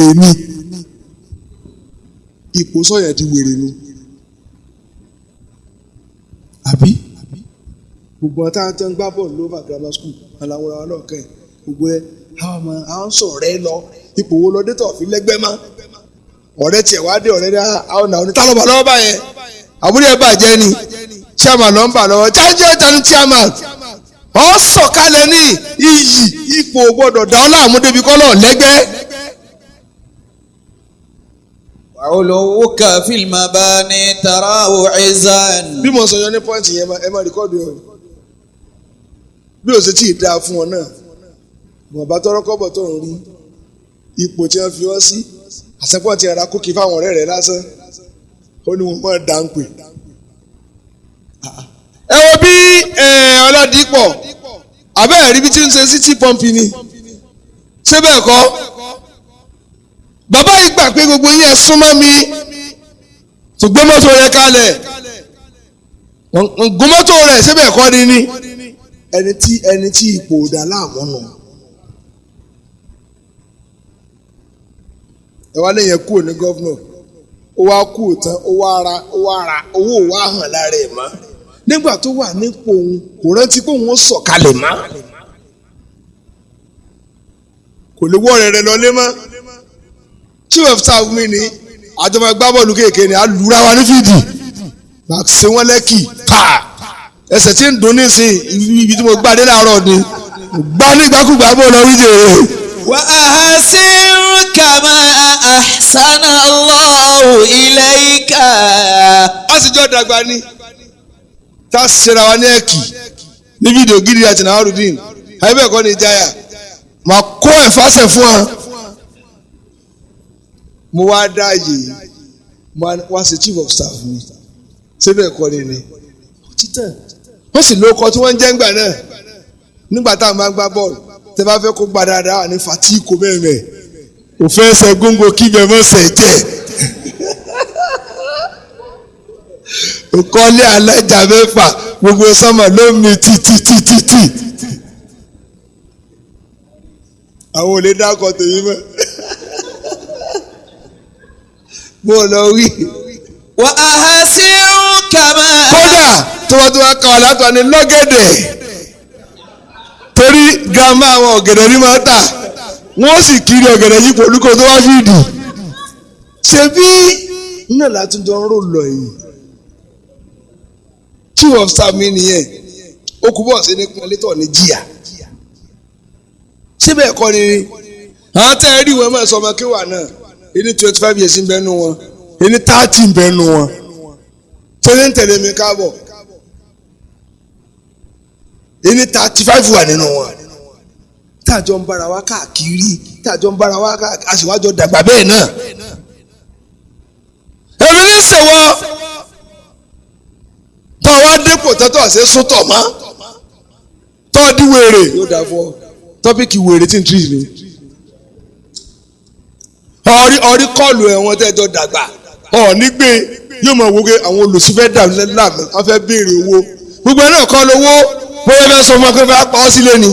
Ni ipò sọ̀yàn di wèrè nu, àbí gbogbo ọ̀tá tó ń gbá bọ́ọ̀lù lóva grammar school aláwòrán wa lọ́ọ̀kẹ́ gbogbo ẹ àwọn ọmọ àwọn sọ̀rẹ́ lọ ipò wo lọ dé tọ̀ fi lẹ́gbẹ́ mọ́ ọ̀rẹ́ tiẹ̀ wá dé ọ̀rẹ́ dá àwọn náà onítà lọ́ba lọ́wọ́ báyẹn àbúrò ẹ̀ bàjẹ́ ni chairman ló ń bà lọ́wọ́ jájẹ́ tani chairman ọ̀ sọ̀kalẹ̀ ní iyì ipò gbọ́dọ̀ dá ọ́ láàmú débi kọ́lọ̀ lẹ́gbẹ́. وعلوك في المباني تراه عزا. Bí mo sọ yọ ní pọ́ǹtì yẹn, ẹ máa record ẹ o. Bí o ṣe tí ì dáa fún ọ náà, wọn bá tọrọ kọ́bọ̀ tó ń rí ipò tí wọ́n fi ọ́ sí àṣepọ̀ ti ra kókì fáwọn ọ̀rẹ́ rẹ̀ lásán, ó ní wọn máa dà ń pè. Ẹ wo bí Ọládìpọ̀ abẹ́rẹ́ rí bí tí ń ṣe city pump ni, ṣé bẹ́ẹ̀ kọ́? Bàbá yìí gbà pé gbogbo yín ẹ súnmọ́ mi, tó gbé mọ́tò rẹ̀ kalẹ̀, gún mọ́tò rẹ̀, ṣé bẹ́ẹ̀ kọ́ ni ni ẹni tí ipò dà láàmú nù. Ẹ wá lẹ́yìn kúrò ní governor, ó wá kúrò tán, ó wá ra owó wá hàn lára ẹ̀ mọ́. Nígbà tó wà nípò òun, kò rántí pé òun ó sọ̀kalẹ̀ mọ́, kò lè wọ́ ọ̀rẹ́ rẹ̀ lọlé mọ́. Chief of staff mi ni àjọmọ̀ gbá bọ́ọ̀lù kéèké ni, àlùra wa ní field, máa ṣe wọ́n lẹ́kì ká ẹsẹ̀ tí ń dùn nísìn ibi tí mo gbá dé láàárọ̀ ni mo gbá nígbàkúgbà bó lọ wíjẹ. وأحسن كما أحسن الله إليك. A sì jọ dàgbà ni tá a ṣera wa ní ẹ̀kì ní fídíò gidi àti nàárùdín àyè kọ́ ni ìjáyà máa kó ẹ̀fásẹ̀ fún wa. Mo wá dá yìí, mo wá ṣe chief of staff mi, síbẹ̀ kọ́ ni ni títàn wọ́n sì lóko tí wọ́n ń jẹ́ ńgbà náà. Nígbà táwọn máa ń gbá bọ́ọ̀lù, tẹ́ bá fẹ́ kó gbà dáadáa ní fatiko mẹ́mẹ́ ò fẹ́ ṣe góńgó kíbẹ̀ mọ́sẹ̀ jẹ́ òkọ́lé alájà mẹ́fà, gbogbo sọ́mọ̀ ló mi títítítítì. Àwọn ò lè dákọ̀ tèmi mọ́ bó lọ wí. وأحسن كما Kódà tó bá kà wá látọ̀ ni lọ́gẹ̀dẹ̀, torí girama àwọn ọ̀gẹ̀dẹ̀ ní máa tà, wọ́n sì kiri ọ̀gẹ̀dẹ̀ yìí pẹ̀lú kó tó wá field. Ṣebí náà látúndọ̀ ń rò lọ yìí, chief of staff mi nìyẹn, ó kú bọ̀ sí ní pọ́nlétọ̀ ní jìyà síbẹ̀ kọ́ ni àwọn tẹ́ ẹ rí wọn máa sọ ọmọ kéwà náà, ẹni 25 years ń bẹ nù wọn, ẹni 30 ń bẹ nù wọn, tẹ́lẹ̀ ń tẹ̀lé mi káàbọ̀, ẹni 35 wà nínú wọn, táàjọ ń bára wa káàkiri, táàjọ ń bára wa káàkiri, àṣìwájọ dàgbà bẹ́ẹ̀ náà. Èmi ní sèwọ́ tọ́ wa dépò tọ́tọ́ àṣẹ sótọ̀ mọ́ tọ́ di wèrè yóò dà fún ọ. Topic wèrè tí n tírì ni ọrí ọrí kọlù ẹ̀wọ̀n tẹ́jọ dàgbà ọ̀ nígbè yóò mọ̀ wò pé àwọn olùsífẹ́ dà láàmú, wọ́n fẹ́ béèrè owó, gbogbo ẹ̀ náà kọ́ lówó, bóyá fẹ́ sọ fún ọ pé fẹ́ pa ọ́ sílé ni.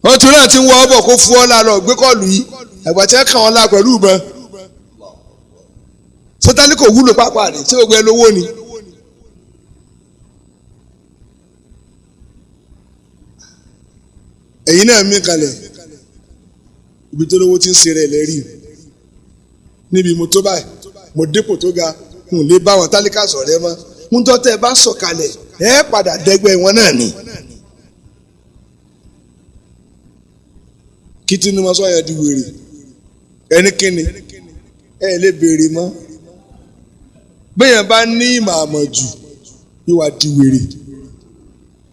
Wọ́n tún náà ti ń wọ ọ́ bọ̀ kó fún ọ lálọ́ gbé kọlù yìí, ẹ̀gbà tí wọ́n kàn wọ́n lá pẹ̀lú ìbọn sọtálí kò wúlò pápá rẹ̀ tí gbogbo ẹ lówó ni. Ẹ̀yin náà mí kalẹ̀ ibi tó lówó ti ń ṣe rẹ̀ lẹ́rìí níbi mo tó báyìí, mo dépò tó ga, n ò lè bá wọn tálíkà sọ̀rẹ́ mọ́. Ń tọ́ tẹ́ ẹ bá sọ̀kalẹ̀, ẹ padà dẹ́gbẹ́ wọn náà ni. Kí Tinubu sọ yẹn di wèrè, ẹnikẹ́ni ẹ lè béèrè mọ́. Bẹ́ẹ̀ bá ní ìmọ̀ àmọ̀jù yóò wá di wèrè.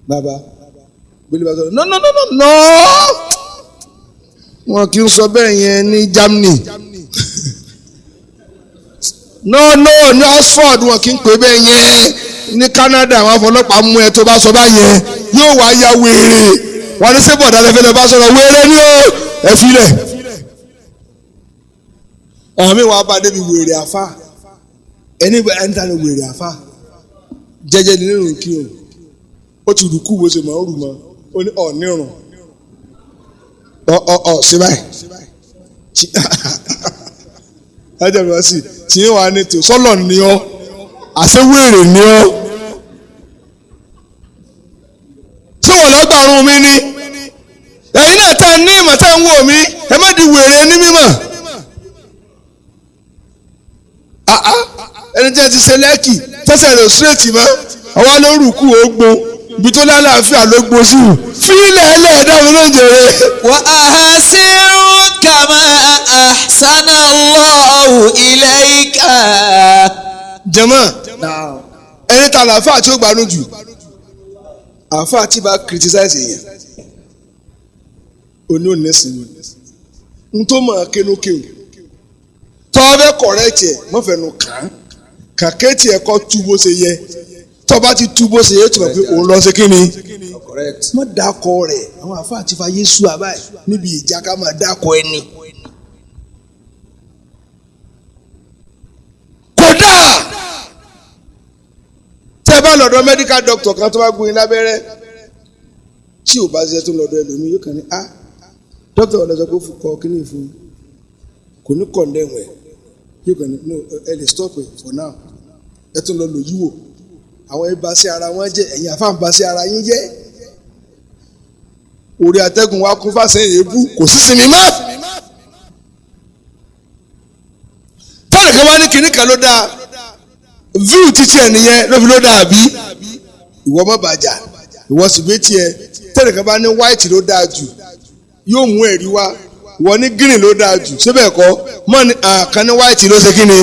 Bàbá bílí bá sọ no no no no no, wọn kì í sọ bẹ́ẹ̀ yẹn ní Germany, no no, ní Oxford wọn kì í pè bẹ́ẹ̀ yẹn, ní Canada àwọn afọlọ́pàá mú ẹ tó bá sọ báyẹn, yóò wá ya wèrè. Wọn ní sébọ̀ dáadáa fẹ́lẹ́ bá sọ̀rọ̀ wèrè ní o, ẹ filẹ̀. Àwọn míì wàá bá débi wèrè àfa, ẹni ẹni ta ni wèrè àfa jẹ́jẹ́ ní nínú kí o ó ti rùkú bó ṣe mọ̀ ó rù mọ́ ó ní ọ̀nìrùn. Ọ ọ ọ ṣe báyìí. Ẹjẹ mi wá sí tí yín wà ní tò sọ́lọ̀ ni ọ́, àṣewèrè ni ọ́. Ṣé wọ́n lọ́gbàrún mi ni? Ẹ̀yin náà tẹ́ ẹ ní ìmọ̀ tẹ́ ń wò mí, ẹ má di wèrè ní mímọ̀. Ẹni tí a ti ṣe lẹ́kì tẹ́sẹ̀ rẹ̀ straight mọ́, ọwọ́ ló rù kú ó gbó, ibi tó lálàáfíà ló gbó sí wù. Fílẹ̀ ẹlẹ́ẹ̀dá mi ló ń jèrè. وأحسن كما أحسن الله إليك. Jẹ̀mọ́, ẹni tá àlàáfíà tí ó gbanú jù, àáfàá tí bá criticize èèyàn, oní ò nẹ́sìn n tó mọ̀ kélókè o. Tọ́ fẹ́ correct ẹ̀, mọ̀fẹ́nu kàn án. Kàkẹ́ tiẹ̀ kọ́ tú bó ṣe yẹ. Tọ́ bá ti tú bó ṣe yẹ, ó ti mọ̀ pé òun lọ sí kíni. Correct. Má dákọ rẹ̀, àwọn àáfàá ti fa Yésù àbáyé níbi ìjà ká máa dákọ ẹni. Kódà tẹ́ bá lọ́dọ̀ medical doctor kan tó bá gún yín lábẹ́rẹ́ tí ò bá ṣiṣẹ́ tó lọ́dọ̀ ẹlòmíì yóò kàn ní a doctor ọ̀dọ̀ sọ pé ó fi kọ kíní fún un kò ní condemn ẹ̀ yóò kàn ní no ẹ lè stop it for now ẹ tún lọ lò yíwò àwọn ẹ bá sí ara wọn jẹ́ ẹ̀yin àfáà ń bá sí ara yín jẹ́ orí atẹ́gùn wa kún fáṣẹ èébú kò sí sinmi mọ́. Tọ́lá kan bá ní kinní kan ló dáa view títí ẹ̀ nìyẹn ló fi ló dáa bí ìwọ má bàjá ìwọ sì gbé tiẹ̀. Tọ́lá kan bá ní white ló dáa jù yóò mú ẹ̀rí wá, ìwọ ní green ló dáa jù síbẹ̀ kọ́ mọ́ ni àkàn ní white ló ṣe kí ni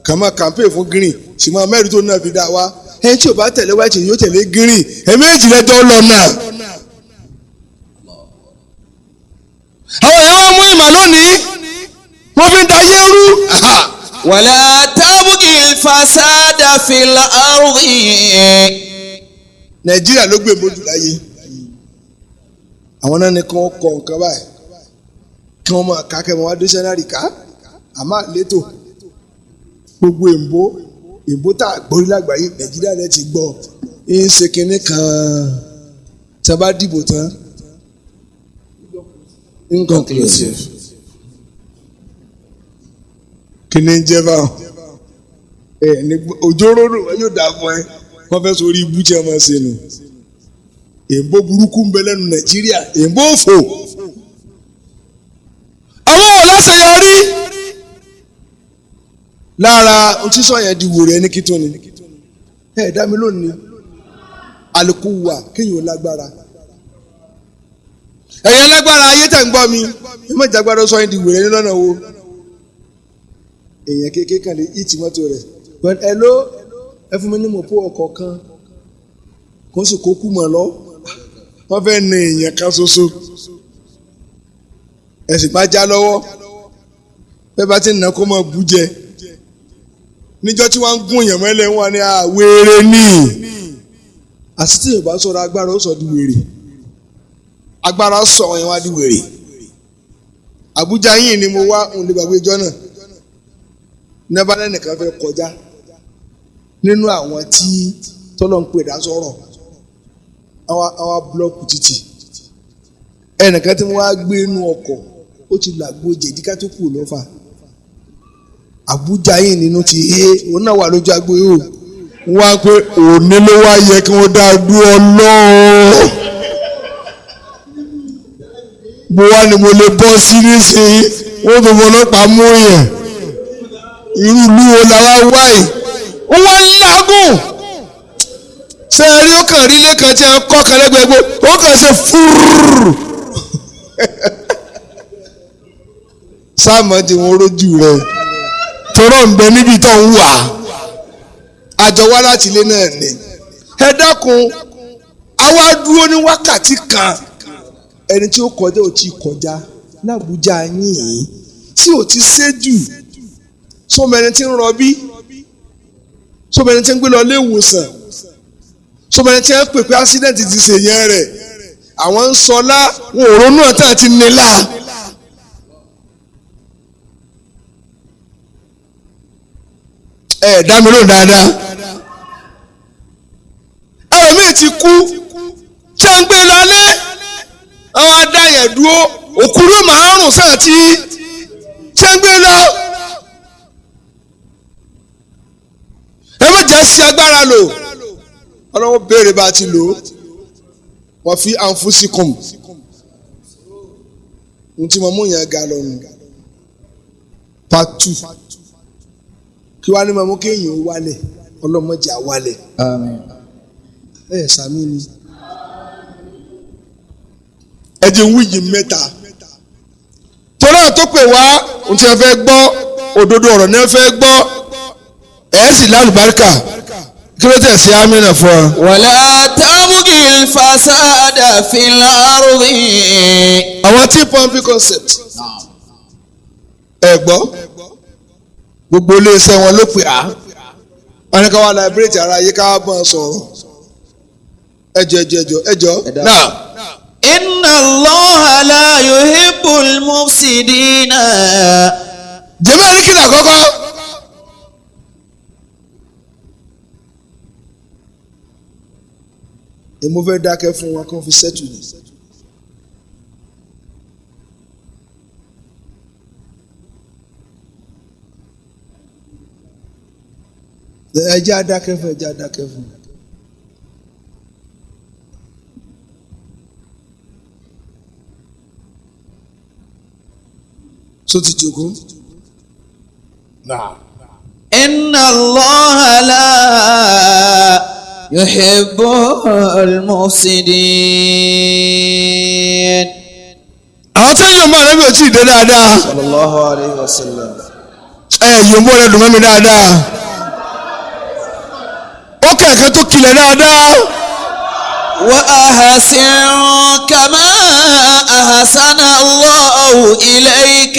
kàn máa campaign fún green ṣùgbọ́n mẹ́rin tó náà fi dá wa ẹni tí ò bá tẹ̀lé white yóò tẹ̀lé green ẹ̀mẹ́jì lẹ́jọ́ lọ náà. Àwọn èèyàn wá mú ìmọ̀ lónìí wọ́n fi ń da ayé rú. ولا تبغي الفساد في الأرض. Nàìjíríà ló gbé mójú láyé àwọn náà ní kí wọ́n kọ nǹkan báyìí kí wọ́n máa ká kẹ́ wọn wá dictionary ká àmọ́ àlétò gbogbo èǹbó èǹbó tá a gbórí lágbàáyé Nàìjíríà rẹ ti gbọ́ ń ṣe kinní kan tí a bá dìbò tán inconclusive kí ni ń jẹ́ báwọn ẹ ní òjòrò yóò dà fún ẹ wọ́n fẹ́ sọ orí ibú tí wọ́n máa ṣe nù èǹbó burúkú ń bẹ lẹ́nu Nàìjíríà èǹbó òfò àwọn ò láṣeyọrí lára ohun tí sọ yẹn di wòrè ẹni kí tó ni ẹ dá mi lónìí alikuwa kéèyàn ò lágbára ẹ̀yin alágbára ayé tẹ̀ ń gbọ́ mi ẹ má jágbára sọ yẹn di wòrè ẹni lọ́nà wo èèyàn kékeré kan lè ìtì mọ́tò rẹ̀ but ẹ ló ẹ fún mi ní mọ̀pó ọkọ̀ kan kó sì kó kú mọ̀ lọ wọ́n fẹ́ na èèyàn kan ṣoṣo ẹ sì bá já lọ́wọ́ bẹ́ẹ̀ bá ti nà kó mọ̀ bú jẹ níjọ́ tí wọ́n ń gún èèyàn mọ́lẹ̀ wọn ni àwèrè ni àti tí Yorùbá sọ̀rọ̀ agbára ó sọ di wèrè agbára sọ àwọn yẹn wá di wèrè Àbújá yìí ni mo wá òun lè gbàgbé ijọ́ náà níbàlẹ̀ nìkan fẹ́ kọjá nínú àwọn tí tọ́lọ̀ ń pè dá sọ̀rọ̀ àwa búlọ́ọ̀kù títì ẹnìkan tí wọ́n á gbé inú ọkọ̀ ó ti làgbo jẹ̀díkà tó kù lọ́fà Àbújá yìí nínú ti hé òun náà wà lójú agbo yìí o wọ́n á pé òní ló wá yẹ kí wọ́n dá dúró ọlọ́ọ̀ mo wá ni mo lè bọ́ sí nísìnyí wọ́n tó fọlọ́pàá mú yẹn irú ìlú wo la wá wá yìí wọ́n ń làágùn ṣé ẹ rí ó kàn rí lẹ́kàn tí a kọ́ kan lẹ́gbẹ̀ẹ́ gbó ó kàn ṣe fúrúrú sáàmù tí wọ́n rójú rẹ̀ tọrọ ń bẹ níbi tó ń wà àjọ wá láti ilé náà ni ẹ dákun àwa dúró ní wákàtí kan ẹni tí ó kọjá ò tí kọjá l'Àbújá yìnyín tí ò ti séjù sọmọ ẹni tí ń rọbí sọmọ ẹni tí ń gbé lọ ilé ìwòsàn sọmọ ẹni tí ń pè pé accident ti ṣèyẹn rẹ̀ àwọn ń sọlá wọn ò ronú ọ̀tá àti nílá. Ẹ dá mi lóhùn dáadáa ẹlòmíì ti kú tí a ń gbé lọlé àwọn adáyẹ̀ dúró Òkú ló máa rùn sáà tí ṣé ń gbé lọ. Ẹ má jẹ́ sí agbára lò. Ọlọ́wọ́ béèrè bá a ti lò ó. Wọ́n fi anfusikum. Ohun tí mo mú yẹn ga lọ nù. Part 2. Kí wàá ní mo mú kéèyàn wálẹ̀? Ọlọ́mọdé àwálẹ̀. Àmín. Ẹ sàmí ni. Ẹ jẹ́ wíìgì mẹ́ta. Torí àwọn tó pè wá, ohun tí ẹ fẹ́ gbọ́, òdodo ọ̀rọ̀ ni ẹ fẹ́ gbọ́. Ẹ sì lálùbáríkà. Kí ló tẹ̀ sí Amina fún ọ? ولا تبغي الفساد في الأرض. Àwọn tí pọ́ǹpì concept. Ẹ gbọ́, gbogbo iléeṣẹ́ wọn ló pè á. Wọ́n ní ká wá liberate ara yìí ká bọ́n sọ̀rọ̀. Ẹjọ́ ẹjọ́ ẹjọ́ ẹjọ́ náà. إن الله لا يحب المفسدين. Jẹ́mọ́ ní kí ni àkọ́kọ́? Èmo fẹ́ dákẹ́ fún wọn kí wọ́n fi sẹ́tù ni. Ẹ jẹ́ á dákẹ́ fún, ẹ jẹ́ á dákẹ́ fún. Sọ ti jòkó? إن الله لا يحب المفسدين. Àwọn tí yóò mọ àrẹ́bí ò tí ì dé dáadáa. صلى الله عليه وسلم. Ẹ yóò mọ rẹ dùn mọ́ mi dáadáa. Ó kẹ̀kẹ́ tó kilẹ̀ dáadáa. وأحسن كما أحسن الله إليك.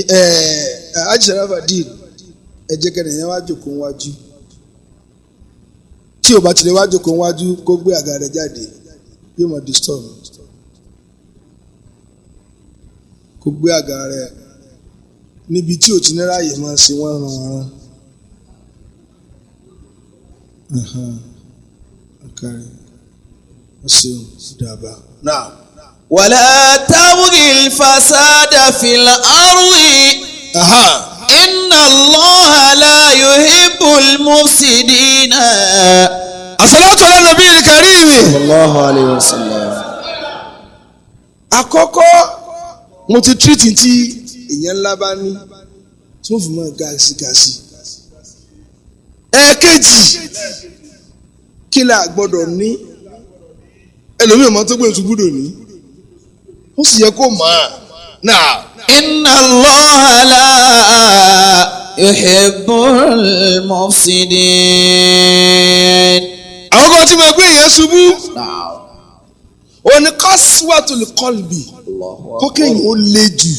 Ẹ ajísàláfà dín ẹ jẹ́ kẹ́ni yẹn wá jókòó wájú. Tí o bá tilẹ̀ wá jókòó wájú kó gbé àga rẹ̀ jáde yóò mọ̀ disturb. Kó gbé àga rẹ̀ níbi tí o ti ní ráàyè máa ṣe wọ́n ràn wọ́n rán. Ọ̀kàrẹ̀ wọ́n ṣeun dàbà. Now. ولا تبغي الفساد في الأرض. Aha. إن الله لا يحب المفسدين. As-salatu ala nabiyil karim. صلى الله عليه وسلم. Àkọ́kọ́ mo ti tírìtì tí èèyàn ńlá bá ní tí wọ́n fi mọ́ gàásì gàásì. Ẹ̀ẹ̀kejì kí la gbọ́dọ̀ ní ẹlòmíràn máa tó gbé ìtúgbùdò ní ó sì yẹ kó mọ̀ ọ́ náà. إن الله لا يحب المفسدين. Àwọn kan tí mo gbé yẹn ṣubú òní qaswatul qalbi kókèyìn ó le jù.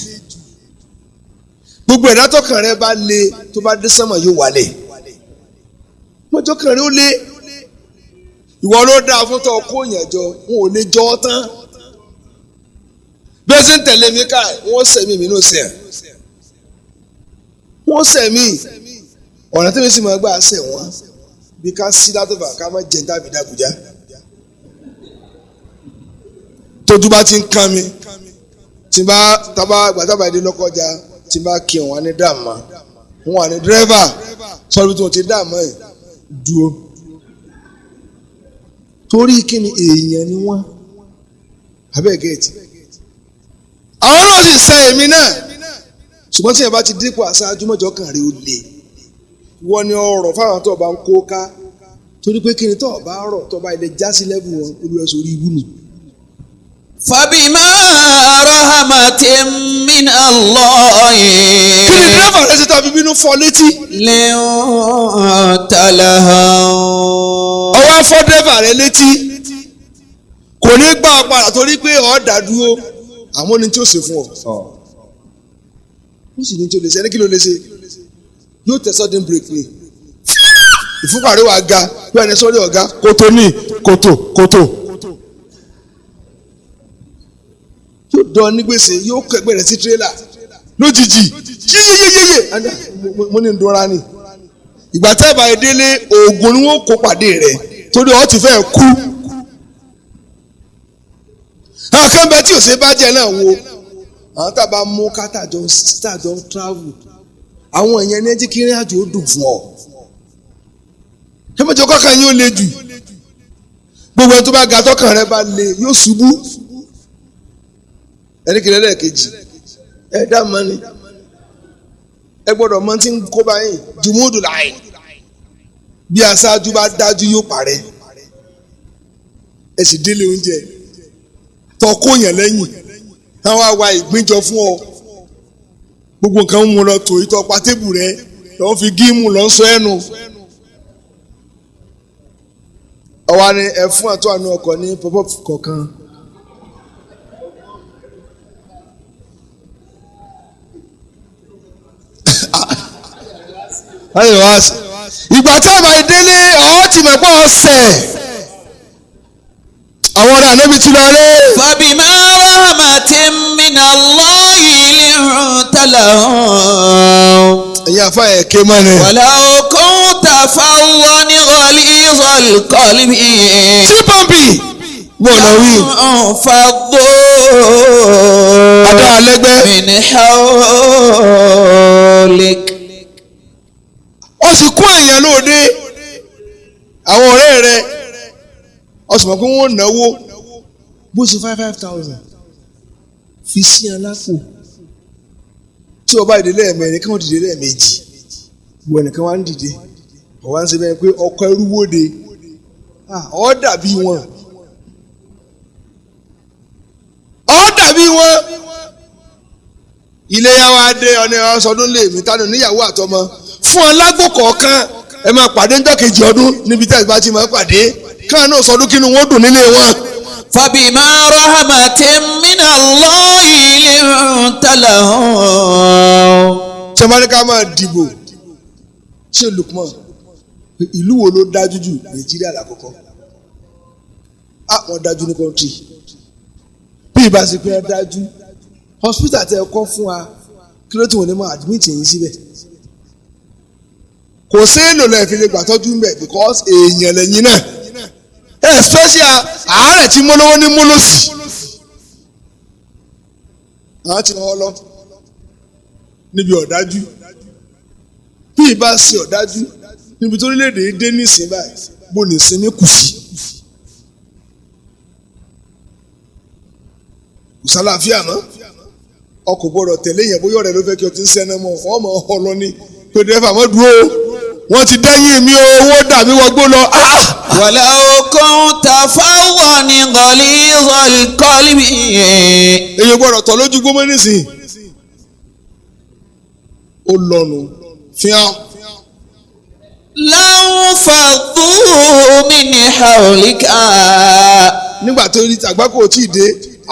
Gbogbo ẹ̀dá tọkàn rẹ bá le tó bá dé sánmà yóò wálẹ̀. Mọ́jọ́ kàn rẹ ó le. Ìwọ ló dáa fún tọ́ kó yàn jọ, wọn ò lè jọ ọ́ tán. Bí ẹ ṣe ń tẹ̀lé mi ká, wọ́n sẹ̀mí mi náà sẹ̀. Wọ́n sẹ̀mí. Ọ̀nà tí mi sì máa gbà sẹ̀ wọ́n. Bí ká sí látọ̀fà ká má jẹ tàbí dàbújá. Tójú bá ti ń kán mi, tí bá tábà gbàtàbà dé lọ́kọjá, tí bá kí wọn ní dààmú. Wọn wà ní dírẹ́fà sọ́dún tí wọ́n ti dààmú ẹ̀ dúró. Torí kí ni èèyàn ni wọ́n? Abẹ́ gẹ̀ẹ́tì. Àwọn náà sì sẹ èmi náà. Ṣùgbọ́n tí yẹn bá ti dípò aṣáájú mọ́jọ́ kan rí o lè. Wọ́n ní ọrọ̀ fáwọn tó bá ń kó ká. Torí pé kí ni tó bá rọ̀ tó bá ilẹ̀ já sí lẹ́bù wọn olúwa sórí ibú nù. فبما رحمة من الله Kí ni dírẹ́fà rẹ ṣe tàbí bínú fọ́ létí? لنت لهم. Ọwọ́ fọ́ dírẹ́fà rẹ létí. Kò ní gbà ọ́ padà torí pé ọ̀ dá dúró. Àmọ́ ní tí ó ṣe fún ọ. Ó sì ní tí ó lè ṣe ẹni kí ló lè ṣe? Yóò tẹ sudden break ni. Ìfúnpá rẹ wà ga bí ẹni sọ́rí ọ̀gá kòtò ní kòtò kòtò. Yóò dán ní gbèsè yóò kẹgbẹ́ rẹ̀ sí tírélà lójijì yéyéyéyé mo ní ndora ni. Ìgbà tẹ́ bá yẹ délé oògùn ni wọ́n kó pàdé rẹ̀ torí ọ ti fẹ́ kú. Àwọn kan bẹ tí ò ṣe bá jẹ náà wo àwọn tá a bá mú kátàjọ tàjọ travel, àwọn èèyàn ní ẹjí kí ìrìn àjò ó dùn fún ọ. Ṣé mo jẹ́ kọ́kàn yín ó le jù? Gbogbo ẹni tó bá ga tọkàn rẹ bá le yóò ṣubú. Ẹni kìlẹ̀ lẹ́ẹ̀kejì ẹ dá mọ́ ni ẹ gbọ́dọ̀ mọ tí ń kó báyìí jùmúdù láì bí aṣáájú bá dájú yóò parẹ́. Ẹ sì délé oúnjẹ tọkó yẹn lẹ́yìn àwọn àwa ìgbínjọ fún ọ, gbogbo nǹkan ń mú lọ tò ìtọ́ pa tébù rẹ lọ́ọ́ fi gíìmù lọ́ sọ ẹnu. Ọwọ́ ni ẹ fún àtọ́ àánú ọkọ̀ ní pọ́pọ́ kọ̀ọ̀kan. Ìgbà tí ọba ìdílé ọ̀ ti mọ̀ pé ọ̀sẹ̀ àwọn ọ̀rẹ́ ànábi ti lọ rí. فبما رحمة من الله لنت لهم Ẹ̀yin àfa ẹ̀ ké mọ́ ni. ولو كنت فظا غليظ القلب Tí pọ́ǹpì wọ́n lọ wí. لانفضوا Adá alẹ́gbẹ́. من حولك. Ó sì kó èèyàn lóde àwọn ọ̀rẹ́ rẹ̀, ó sì mọ̀ pé wọ́n náwó bó ṣe 5,000 fi sí alápò tí o bá dìde lẹ́ẹ̀mẹ́rin kí wọ́n dìde lẹ́ẹ̀mejì, wọ́n nìkan wá ń dìde ọ̀wá ń ṣe bẹ́ẹ̀ pé ọkọ̀ ẹrú wóde ọ̀ dàbí wọn, ọ̀ dàbí wọn. Ilé yà wá dé ọ̀nà ọ̀sọ̀dún lè mí tánù níyàwó àtọmọ fún alágbó kọ̀ọ̀kan ẹ máa pàdé ńjọ́ kejì ọdún níbi tí àgbà ti máa pàdé káà náà sọdún kínú wọn dùn nílé wọn. فبما رحمة من الله لنت لهم. Sọmọdéka máa dìbò ṣé Lukman, ìlú wo ló dájú jù? Nàìjíríà lákòókò. Á wọn dájú ní kọ́ńtì bí ìbá ṣe pé ẹ dájú hospital tẹ ẹ kọ́ fún wa, kí ló tí wọn ní máa admit yín síbẹ̀? Kò sí èlò lẹ́ẹ̀ fi lè gbàtọ́jú ń bẹ̀ because èèyàn lẹ́yìn náà ẹ special àárẹ̀ tí mólówó ní mólòsì àwọn ti wọ́n lọ níbi ọ̀dájú. Bí ìbá ṣe ọ̀dájú níbi tó orílẹ̀-èdè dé nísìnyí báyìí, bó ní sinmi kù sí. Kò sálàáfíà mọ́, ọkọ̀ gbọ́dọ̀ tẹ̀lé yẹn bóyá ọ̀rẹ́ ló fẹ́ kí o ti ń sẹ́nà mọ́ ọmọ ọlọ ni pé dẹ́fà mọ́ dúró, wọ́n ti dẹ́yìn mi owó dàbí wọgbó lọ. ولو كنت فظا غليظ القلب. Èyí gbọ́dọ̀ tọ̀ lójú gbọ́mọ́ nísìnyí ó lọ́nu fíàn. لانفضوا من حولك. Nígbà tó rí tàgbákò tí ì dé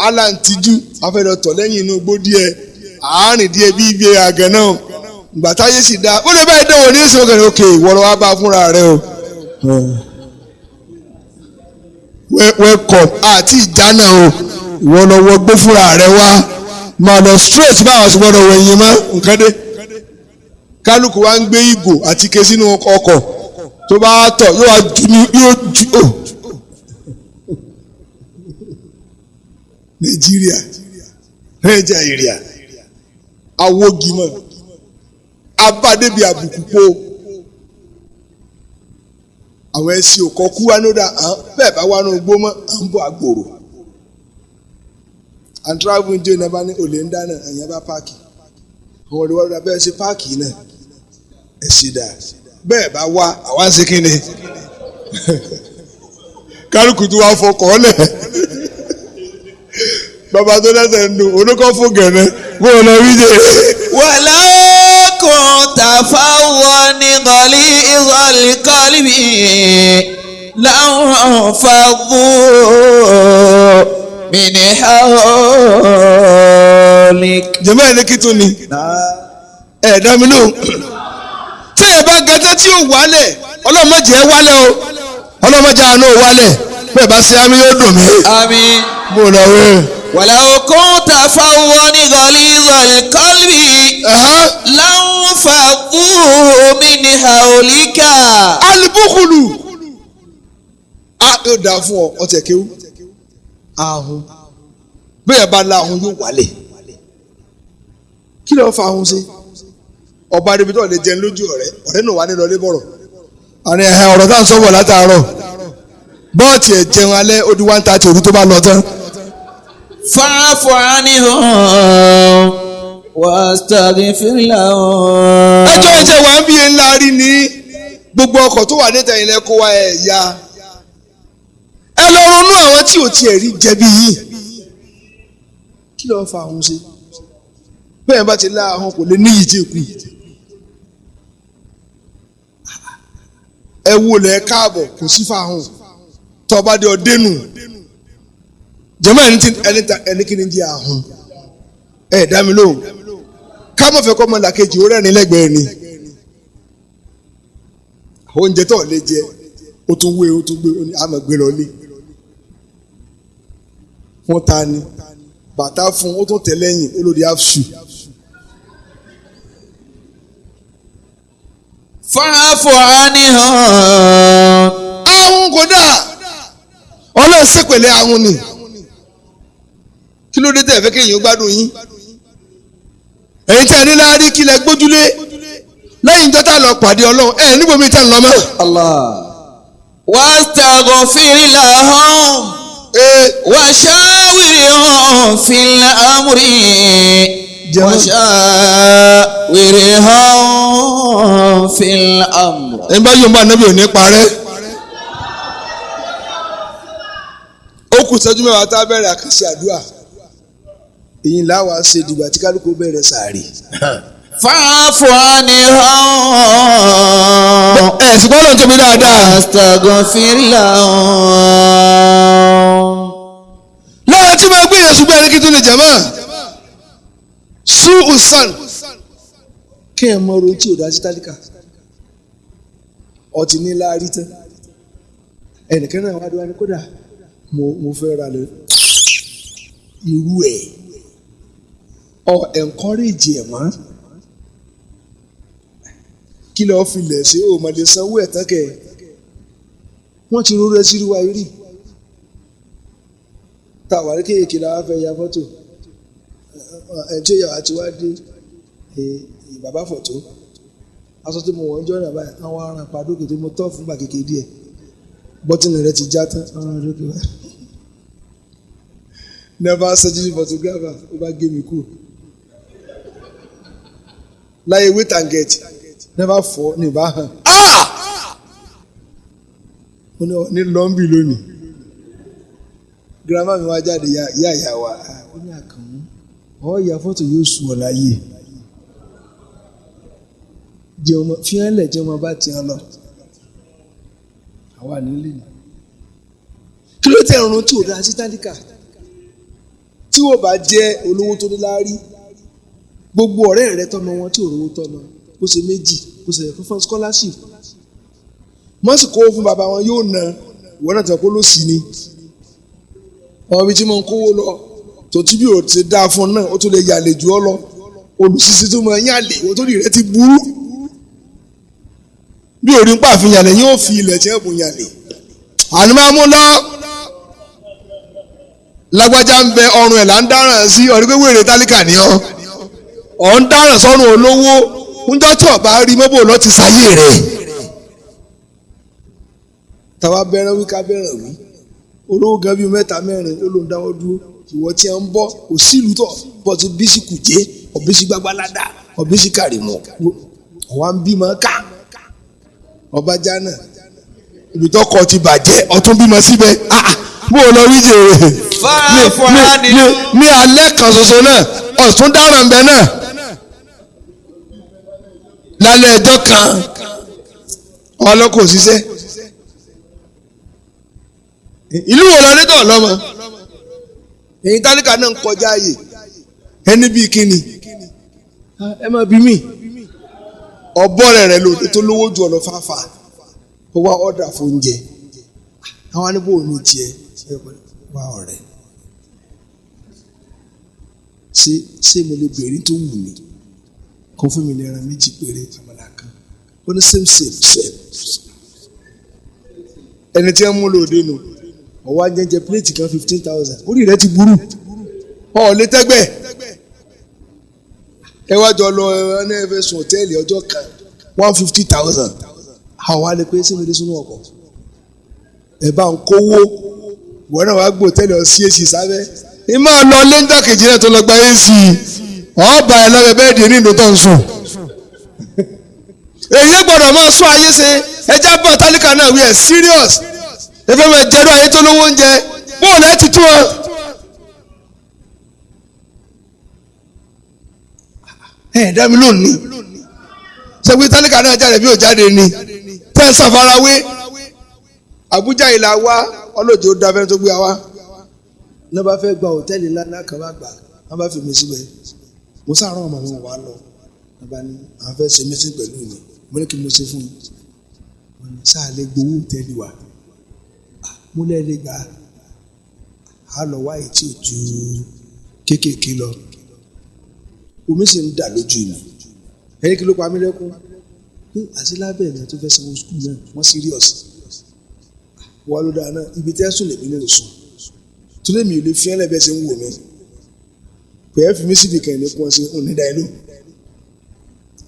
aláǹtijú afẹ́dọ̀tọ̀ lẹ́yìn inú igbó díẹ̀ àárín díẹ̀ bí ibi àgàn náà ìgbà táyé sì dáa ó lè báyìí dánwò ní ìṣòro kẹrin òkè ìwọ́rọ̀ wá bá fúnra rẹ o. Welcome àti ìjánà o, ìwọ lọ wọ gbó fúnra rẹ wá máa lọ straight báwọn sì gbọ́dọ̀ wọ ẹ̀yìn mọ́ nǹkan dé. Kálukú wa ń gbé ìgò àti ike sínú ọkọ̀ tó bá tọ̀ yóò wá ju ní yóò ju o. Nàìjíríà Nàìjíríà awogimọ abádébi àbùkù po àwọn ẹsìn òkọ kú wa lóda bẹ́ẹ̀ bá wà ní ogbó mọ́ à ń bọ̀ àgbòrò and travel jẹ́ iná bá ní olè ń dáná ẹ̀yìn bá páàkì àwọn olè wà lóda bẹ́ẹ̀ ṣe páàkì náà ẹ̀ ṣe dà bẹ́ẹ̀ bá wá àwa ń ṣe kí ni kálukú tó wá fọkọ̀ ọ́ lẹ̀ bàbá tó lẹ́sẹ̀ ń dùn olókọ́ fún gẹ̀rẹ́ bó o lọ wí jẹ́. ولو كنت فظا غليظ القلب لانفضوا من حولك. Jẹ́mọ́ ẹ̀ ní kí tún ni ẹ̀ dá mi lóhùn. Tí ẹ bá gẹ́tẹ́ tí ò wálẹ̀, ọlọ́mọdé ẹ wálẹ̀ o, ọlọ́mọdé àánú ò wálẹ̀, bẹ́ẹ̀ bá ṣe àmì yóò dùn mí. آمين. Bó o lọ wí. ولو كنت فظا غليظ القلب لانفضوا من حولك. Alibukulu a yóò dáa fún ọ ọtẹ kéwú ahun Bẹ́ẹ̀ bá la ahun yóò wálẹ̀. Kí ló fa ahun sí? Ọba adébí tó lè jẹun lójú ọ̀rẹ́, ọ̀rẹ́ náà wà ní lọlé bọ̀rọ̀. Àní ẹ̀hẹ́ ọ̀rọ̀ tá à ń sọ̀bọ̀ látàárọ̀. Bọ́ọ̀tì ẹ̀ jẹun alẹ́ ó di 1:30 òru tó bá lọ tán. Fa'fu anhum wastaghfir lahum. Ẹjọ́ ìjẹ́ wa ń bí ńlá rí ní gbogbo ọkọ̀ tó wà níta ilẹ̀ kó wa ẹ̀ ya. Ẹ lọ ronú àwọn tí ò tiẹ̀ rí jẹ̀bi yìí. Kí ló fa ahun sí? Bẹ́ẹ̀ bá ti lá ahun kò lè níyì tí kù. Ẹ wo lẹ̀ káàbọ̀ kò sí fa ahun. Tọ́ba dé ọ dénú. Jẹ́mọ́ ẹni kí ni jẹ́ ahun? Ẹ dá mi lóhùn. Ká mọ̀ fẹ́ kọ́ ọmọ làkejì ó rẹ́rìn lẹ́gbẹ̀ẹ́ ni. Oúnjẹ tó lè jẹ, ó tún wé, ó tún gbé, ó ní àmọ̀ gbé lọ lé. Wọ́n ta ni bàtà fún ó tún tẹ̀ lẹ́yìn ó lòdì áfṣù. Fa'fu anhum. Ahun kò dáa, Ọlọ́run ṣèpèlé ahun ni. Kí ló dé tẹ̀ fẹ́ kéèyàn gbádùn yín? Ẹ̀yin tí a ní láárí kí lẹ gbójúlé lẹ́yìn tó tá lọ pàdé Ọlọ́run ẹ̀ níbo mi tẹ́ ń lọ mọ́. Allah. Wastaghfir lahum. Washawirhum fil amri. Washawirhum fil amri. Ẹ̀ ń bá yóò bá anábì òní parẹ́. Ó kù ìṣẹ́jú mẹ́wàá tá a bẹ̀rẹ̀ àkànṣe àdúrà. Èyí làwa ṣe dìgbà tí kálukú bẹ̀rẹ̀ sàárè. Fa'fu anhum. Ẹ sì gbọ́dọ̀ tóbi dáadáa. Wastaghfir lahum. Lára tí máa gbé yẹn ṣùgbọ́n ẹni kí tó lè jẹ̀ mọ́. Sú Usan. Kí ẹ mọ ohun tí ò dá sí tálíkà. Ọtí ní láárí tán. Ẹnìkan náà wá dé wá ní kódà mo fẹ́ ra lẹ. Irú ẹ̀ ọ encourage ẹ̀ mọ́. Kí lọ́ọ́ filẹ̀ ṣe o mọ̀ lè sanwó ẹ̀ tán kẹ̀. Wọ́n ti rú rẹ sí wa rí. Táwa ní kéèké la wá fẹ́ ya fọ́tò. Ẹ̀ tí ó yà wá ti wá dé bàbá fọ̀tò. Aṣọ tí mo wọ̀ ń jọ́ náà báyìí, àwọn aràn pàdókè tó mo tọ́ fún gbà kékeré díẹ̀. Bọ́tìnì rẹ ti já tán, àwọn aràn lókè báyìí. Never surgery photographer ó bá gé mi kú. Láyé wait and get, never fọ́ ní ìbá hàn. Mo ní lọ́ńbì lónìí. Grandma mi wá jáde ìyá ìyá wa. Ó ní àkànmú. Ọ̀ ya fọ́tò yóò sùn ọ̀ láyé. Jẹun fíhánlẹ̀ jẹun bá ti hàn lọ. Àwa nílé ni. Kí ló tẹ̀ ẹ̀rùn tí ò dáa sí tálíkà? Tí wọ́n bá jẹ́ olówó tó ní láárí, gbogbo ọ̀rẹ́ rẹ tọ́mọ wọn tí ò rówó tọ́mọ, ó ṣe méjì, ó ṣe fún scholarship. Wọ́n sì kó fún bàbá wọn yóò na ìwọ náà tẹ̀ kó ló sì ni. Ọmọ ibi tí mo ń kówó lọ, tòtí bí ò ti dáa fún náà, ó tún lè yàlè jù ọ lọ. Olùsísí tó máa yàlè, ìwọ tó rí rẹ ti burú. Bí orí ń pàfin yàlè, yóò fi ilẹ̀ tí ẹ̀ bùn yàlè. Àní máa mú lọ. Lágbájá ń bẹ ọrùn ẹ̀ là ń dáràn sí ọ̀rí pé wèrè tálíkà ni ọ́. Ọ̀ ń dáràn sọ́run olówó. Ńjọ́ tí ọ̀bá rí mọ́bò lọ ti sáyé rẹ̀. Tàwa bẹ̀rẹ̀ wí ká bẹ̀rẹ̀ wí. Olówó gan bíi mẹ́ta mẹ́rin ó ló ń dáwọ́ dúró. Ìwọ tí a ń bọ́ kò sí ìlú tọ̀ bọ́ ti bí sí Kùjé, ọ̀bí sí Gbágbáládà, ọ̀bí sí Kàrìmọ̀. Ọ̀wá ń bímọ ká. Ọba jánà. Ibi tọkọ ti bàjẹ́ ọtún bímọ síbẹ̀. Bó o lọ wí jèrè. Ní alẹ́ kan ṣoṣo náà, ọ̀tún dáràn bẹ náà. Lálẹ́ ẹjọ́ kan, ọlọ́kọ̀ òṣìṣẹ́. Ìlú wo lọ ní tọ̀ lọ́mọ? Èyí tálíkà náà ń kọjá ààyè. Ẹni bíi kíni? Ẹ má bí mi. Ọ̀bọ rẹ̀ lòdì tó lówó ju ọ̀nà fáfà. Ó wá ọ̀dà fún oúnjẹ. Àwọn aníbò ní tiẹ̀ wá ọ̀rẹ́. Ṣé mo lè bèrè tó wù mí? Kó fún mi ní ẹran méjì péré àmàlà kan. Ó ní same same same. Ẹni tí wọ́n mú lòdì nù. Ọwọ́ ajẹ́jẹ́ pléètì kan 15,000. Orí rẹ̀ ti burú. Ọ̀ lè tẹ́gbẹ́. Ẹ wá jọ lọ ẹ ní ẹ fẹ́ sùn hòtẹ́ẹ̀lì ọjọ́ kan 150,000. Àwa lè pé sínú ilé sínú ọkọ̀. Ẹ bá ń kówó. Ìwọ náà wàá gbọ́ hòtẹ́ẹ̀lì ọ sí èsì sábẹ́. Ẹ máa lọ lẹ́ńdà kejì náà tó lọ gba AC. Ọba ẹ lọ́bẹ̀ bẹ́ẹ̀ dì ní ìlú tó ń sùn. Èyí gbọ́dọ̀ máa sún ayé ṣe ẹjẹ́ bọ̀ tálíkà náà we are serious. Ẹ fẹ́ máa jẹ́rú ayé tó lówó oúnjẹ bóun ẹ ti tú wọn. Ẹ dá mi lónìí ṣé pé tálíkà náà jáde bí ò jáde ni tẹ́ ẹ ṣàfarawé. Àbújá ìlà wa ọlọ́jọ́ ó dábẹ́ tó gbé wa. Ní wọ́n bá fẹ́ gba hòtẹ́ẹ̀lì ńlá ńlá kan bá gbà wọ́n bá fi mi síbẹ̀. Mo sàrán ọmọ mi wà lọ. Wọ́n bá ní àwọn fẹ́ ṣe mítí pẹ̀lú mi. Mo ní kí mo ṣe fún un. Wọ́n ní sáà lè gbowó hòtẹ́ẹ̀lì wa. Mo lẹ́ lè gbà á lọ wá ètí òtú kéékèèké lọ. Omi sì ń dà lójú mi. Ẹni kí ló pa mí lẹ́kún? Ní àti lábẹ́ ìyẹn tó fẹ́ sanwó sukùl náà wọ́n serious. Wọ́n ló dáa náà ibi tẹ́ sùn lèmi náà sùn. Torí mi ò lè fi ẹ́lẹ̀ bẹ́ẹ̀ ṣe ń wò mí. Pẹ̀ẹ́ fi mí síbi kan ní kún ọ sí òní dá inú.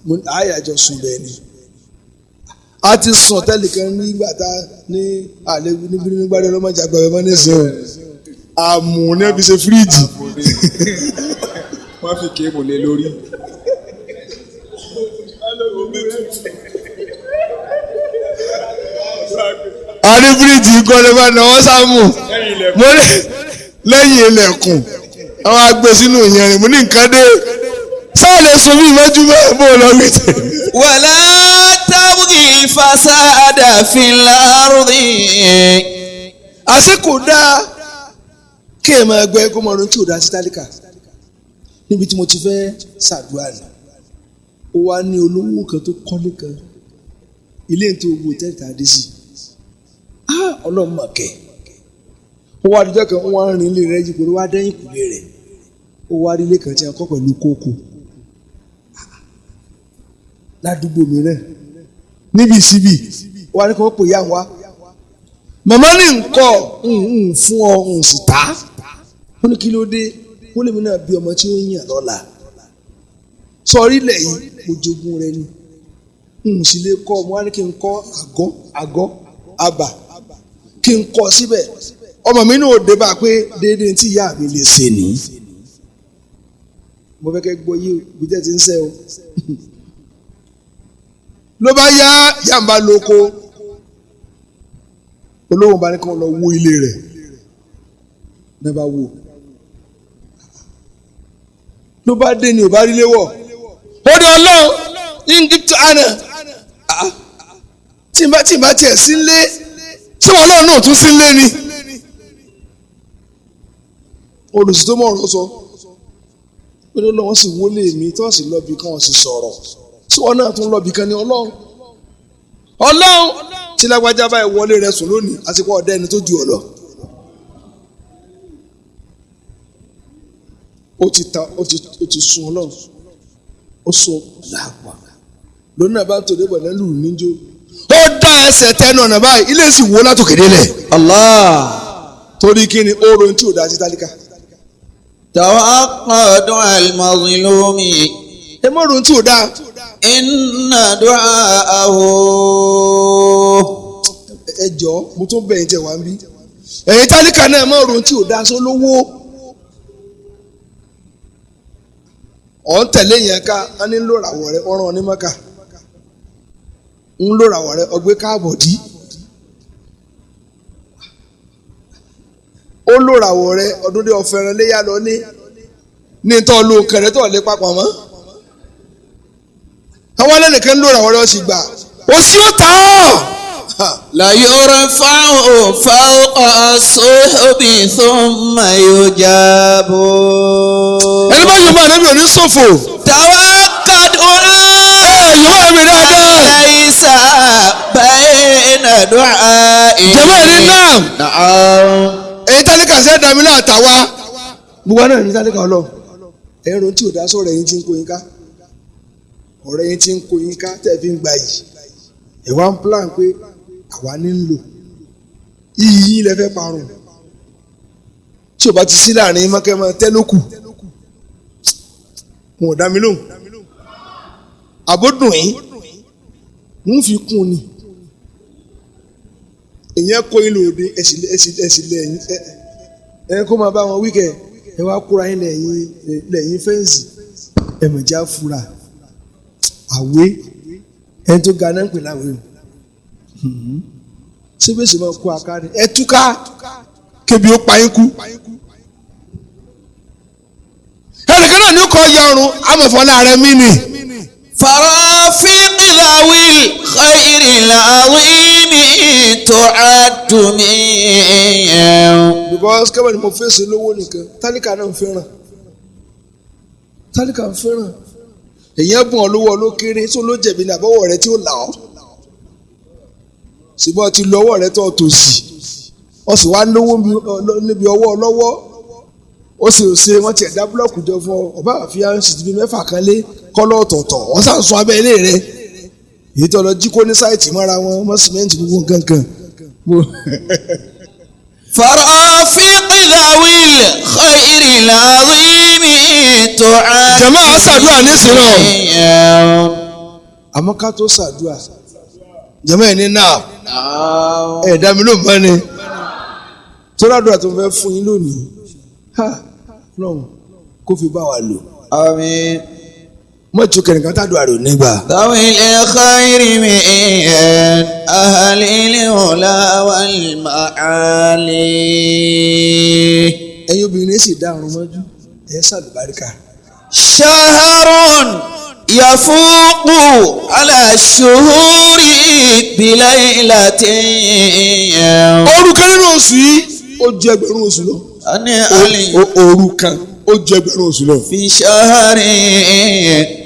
Mo ní àyàjọ sùn bẹ́ẹ̀ ni. A ti sùn tẹ́lẹ̀ kan nígbà tá ní àlẹ́ níbi nígbà tí ọlọ́mọdé àgbà bẹ́ẹ̀ mọ́ nísìnyí o. Àmù ní ẹ fi ṣe fíríjì. Wọ́n fi kéèmù lé lórí. A ní fíríjì kọ́ ló bá náwó sáàmù. Mo ní lẹ́yìn ilẹ̀kùn àwọn agbè sínú ìyẹn rìn mo ní nǹkan dé. Sáà lè sun mí ìmọ́jú bẹ́ẹ̀ bó lọ rí tẹ̀. ولا تبغي الفساد في الأرض. Àsìkò dáa kí ẹ máa gbẹ kó máa ronú tí ò dáa sí tálíkà. Níbi tí mo ti fẹ́ ṣàdúrà ni. Ó wá ní olówó kan tó kọ́lé kan. Ilé ètò owó hòtẹ́ẹ̀lì tá a dé sí. Ọlọ́run mà kẹ́. Ó wá adijọ́ kan ó wá ń rin ilé rẹ̀ yípo ló wá dẹ́yìn kùlé rẹ̀. Ó wá rí ilé kan tí a kọ́ pẹ̀lú kókó. Ládùúgbò mi náà. Níbi síbi ó wá ní kí wọ́n pè yá wa. Màmá ní nǹkọ́ ń fún ọ ń sì tá. Ó ní kí ló dé? Ó lèmi náà bí ọmọ tí ó yàn lọ́la. Sọrí ilẹ̀ yìí mo jogún rẹ ni. N sì lè kọ́ mo wá ní kí n kọ́ àgọ́ àbà kí n kọ́ síbẹ̀. Ọmọ mi náà ò dé bá a pé déédéé tí ìyá mi lè ṣe nìyí. Mo fẹ́ kẹ́ gbọ́ yé o, ibi tẹ́ ti ń sẹ́ o. Ló bá yá yàmbá lóko. Olówó bá ní kí wọ́n lọ wó ilé rẹ̀. Ní bá wó. Ló bá dé ni ò bá rí léwọ̀. Ó ní Ọlọ́run ní àná. Tí n bá tiẹ̀ sí nlé, tí wọn Ọlọ́run náà tún sí nlé ni. Olùsí tó mọ̀ ọ̀rọ̀ sọ. Ó ní Ọlọ́run sì wọlé mi tí wọ́n sì lọ bí kan wọ́n sì sọ̀rọ̀. Tí wọn náà tún lọ bí kan ní Ọlọ́run. Ọlọ́run tí lágbájá báyìí wọlé rẹ̀ sùn lónìí àti pé ọ̀dẹ́ ẹni tó ju ọ lọ. Ó ti ta ó ti sun Ọlọ́run. Ó sọ làpà. Lónìí náà bá ń tòde bọ̀ lẹ́lù níjó. Ó dá ẹsẹ̀ tẹnu ọ̀nà báyìí ilé sì wó látòkè délẹ̀. Allah. Torí kí ni ó ronú tí ò dá sí tálíkà. توقع دعاء المظلوم. Ẹ má ronú tí ò dá. إن دعاءه. Ẹ jọ mo tún bẹ̀ yín tẹ̀ wá ń bí. Ẹ̀yin tálíkà náà má ronú tí ò dá sólówó. Ọ̀ ń tẹ̀lé yẹn ká á ní lóràwọ̀ rẹ ọ̀ràn ní mọ́kà. Ń lóràwọ̀ rẹ ọgbẹ́ káàbọ̀ dí. Ó lóràwọ̀ rẹ ọdún dé ọ̀fẹ́ràn léyà lọ ní. Ní tọ́ lo kẹrẹ tọ́ lé papọ̀ mọ́. Àwọn alẹ́nìkan ń lóràwọ̀ rẹ ó sì gbà. Ó sì ó tà ọ́. لا يرفع فوق الصحب ثم يجاب. Ẹni bá yọ̀ máa nábì òní ṣòfò. توقع دعاء Ẹ yọ̀ mi dáadáa. ليس بين دعائه. Jẹ̀mọ́ ẹni náà. نعم. Èyí tálíkà sẹ́ dàmí náà tà wá. Gbogbo náà ní tálíkà ọlọ́. Ẹ̀rọ tí ò dá sọ̀rọ̀ ẹ̀yin tí ń kó yín ká. Ọ̀rẹ́ yín tí ń kó yín ká tẹ̀ fi ń gba yìí. Ẹ̀ wá ń plan pé àwa ní ń lò. Iyì yín lẹ fẹ́ parun. Tí Tí o bá ti sí láàrin mọ́kẹ́ mọ́ tẹ́lókù. Wọn ò dá mi lóhùn. Àbódùn yín ń fi kún ni. Èyàn kó yín lòde ẹ̀sìn lẹ́yìn ẹ kó máa bá wọn wíkẹ̀ ẹ wá kóra yín lẹ́yìn fẹ́ǹsì ẹ̀mọ̀já fura àwé ẹni tó ga náà ń pè láwé o síbèsì máa kó akáre ẹ túká kébi ó pa yín kú. Ẹnìkan náà ní kọ́ ya ọrùn amọ̀fọ́lá rẹ mí ni. فرافق ذوي الخير العظيم تعد من Because kẹ́bẹ̀ ni mo fèsì lówó nìkan, tálíkà náà ń fẹ́ràn, tálíkà ń fẹ́ràn. Èyàn bùn ọ́ lówó olókéré tó ló jẹ̀bi ní àbọ̀wọ̀ rẹ tí ó là ọ́, ṣùgbọ́n ti lo ọwọ́ rẹ tó tòsí, ọ sì wá lówó níbi ọwọ́ ọlọ́wọ́, ó sì ṣe wọ́n ti ẹ̀dá búlọ́ọ̀kù jọ fún ọ, ọba àfihàn sì ti fi 6 kan lé kọ́lọ́ ọ̀tọ̀ọ̀tọ̀, wọ́n sàn sun abẹ́ ilé rẹ, èyí tó lọ jí kó ní sáìtì mọ́ra wọn mọ́ sìmẹ́ǹtì gbogbo nǹkan kan. فرافق ذوي الخير العظيم تعد Jàmáà ṣàdúrà nísìnyí o. Àmọ́ ká tó ṣàdúrà, jàmáà ẹ̀ ní náà ẹ̀ dá mi ló mọ́ ni tó ràdúrà tó fẹ́ fún yín lónìí, ha, Ọlọ́run kó fi bá wa lò. آمين. Mọ́jú kẹ̀nìkan tàdúrà rò nígbà. ذوي الخير من أهل العلا والمعالي. Ẹ̀yin obìnrin sì dá àrùn mọ́jú, ẹ̀ ṣàlùbáríkà. شهر يفوق على الشهور بليلة. Òru kan nínú oṣù yìí ó ju ẹgbẹ̀rún oṣù lọ. أنا علي Òru kan ó ju ẹgbẹ̀rún oṣù lọ. في شهر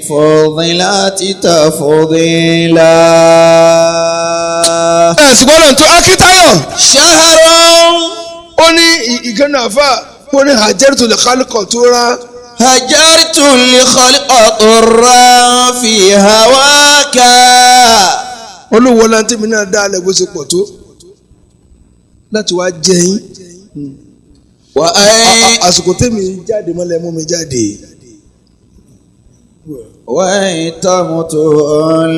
فضلات تفضيلا. Ẹ sì gbọ́dọ̀ tó Akíntayọ̀. شهر Ó ní ìgànnà àfà, ó ní hajartu lè kálíkọ̀ tó rán. هجرت الخلق طرا في هواك. Olúwo láńtí mi náà dá alẹ́ bó ṣe pọ̀ tó láti wá jẹ yín. وأي Àsìkò tèmi jáde mọ́lẹ̀ mú mi jáde. وأيتمت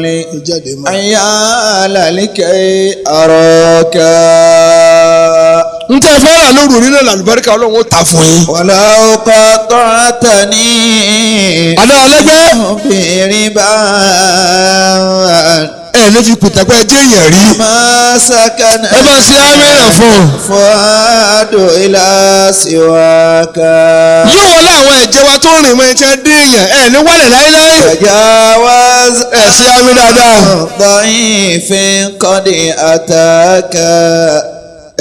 لي Jáde mọ́. عيال لكي أراك. N tẹ́ fẹ́ràn lóru nínú àlùbáríkà Ọlọ́run ó ta fún yín. ولو قطعتني Àná ọlẹ́gbẹ́ بربا ẹ ló fi pìtàpẹ́ jẹ́ èèyàn rí. ما سكن Ẹ bá ṣe ámẹ́rẹ̀ fún un. فؤاد إلى سواك. Yóò wọlé àwọn ẹ̀jẹ̀ wa tó rìn mọ́ ẹ̀jẹ̀ dé èèyàn ẹ̀ ní wálẹ̀ láéláé. تجاوز Ẹ ṣe ámì dáadáa. ضعيف قد أتاك.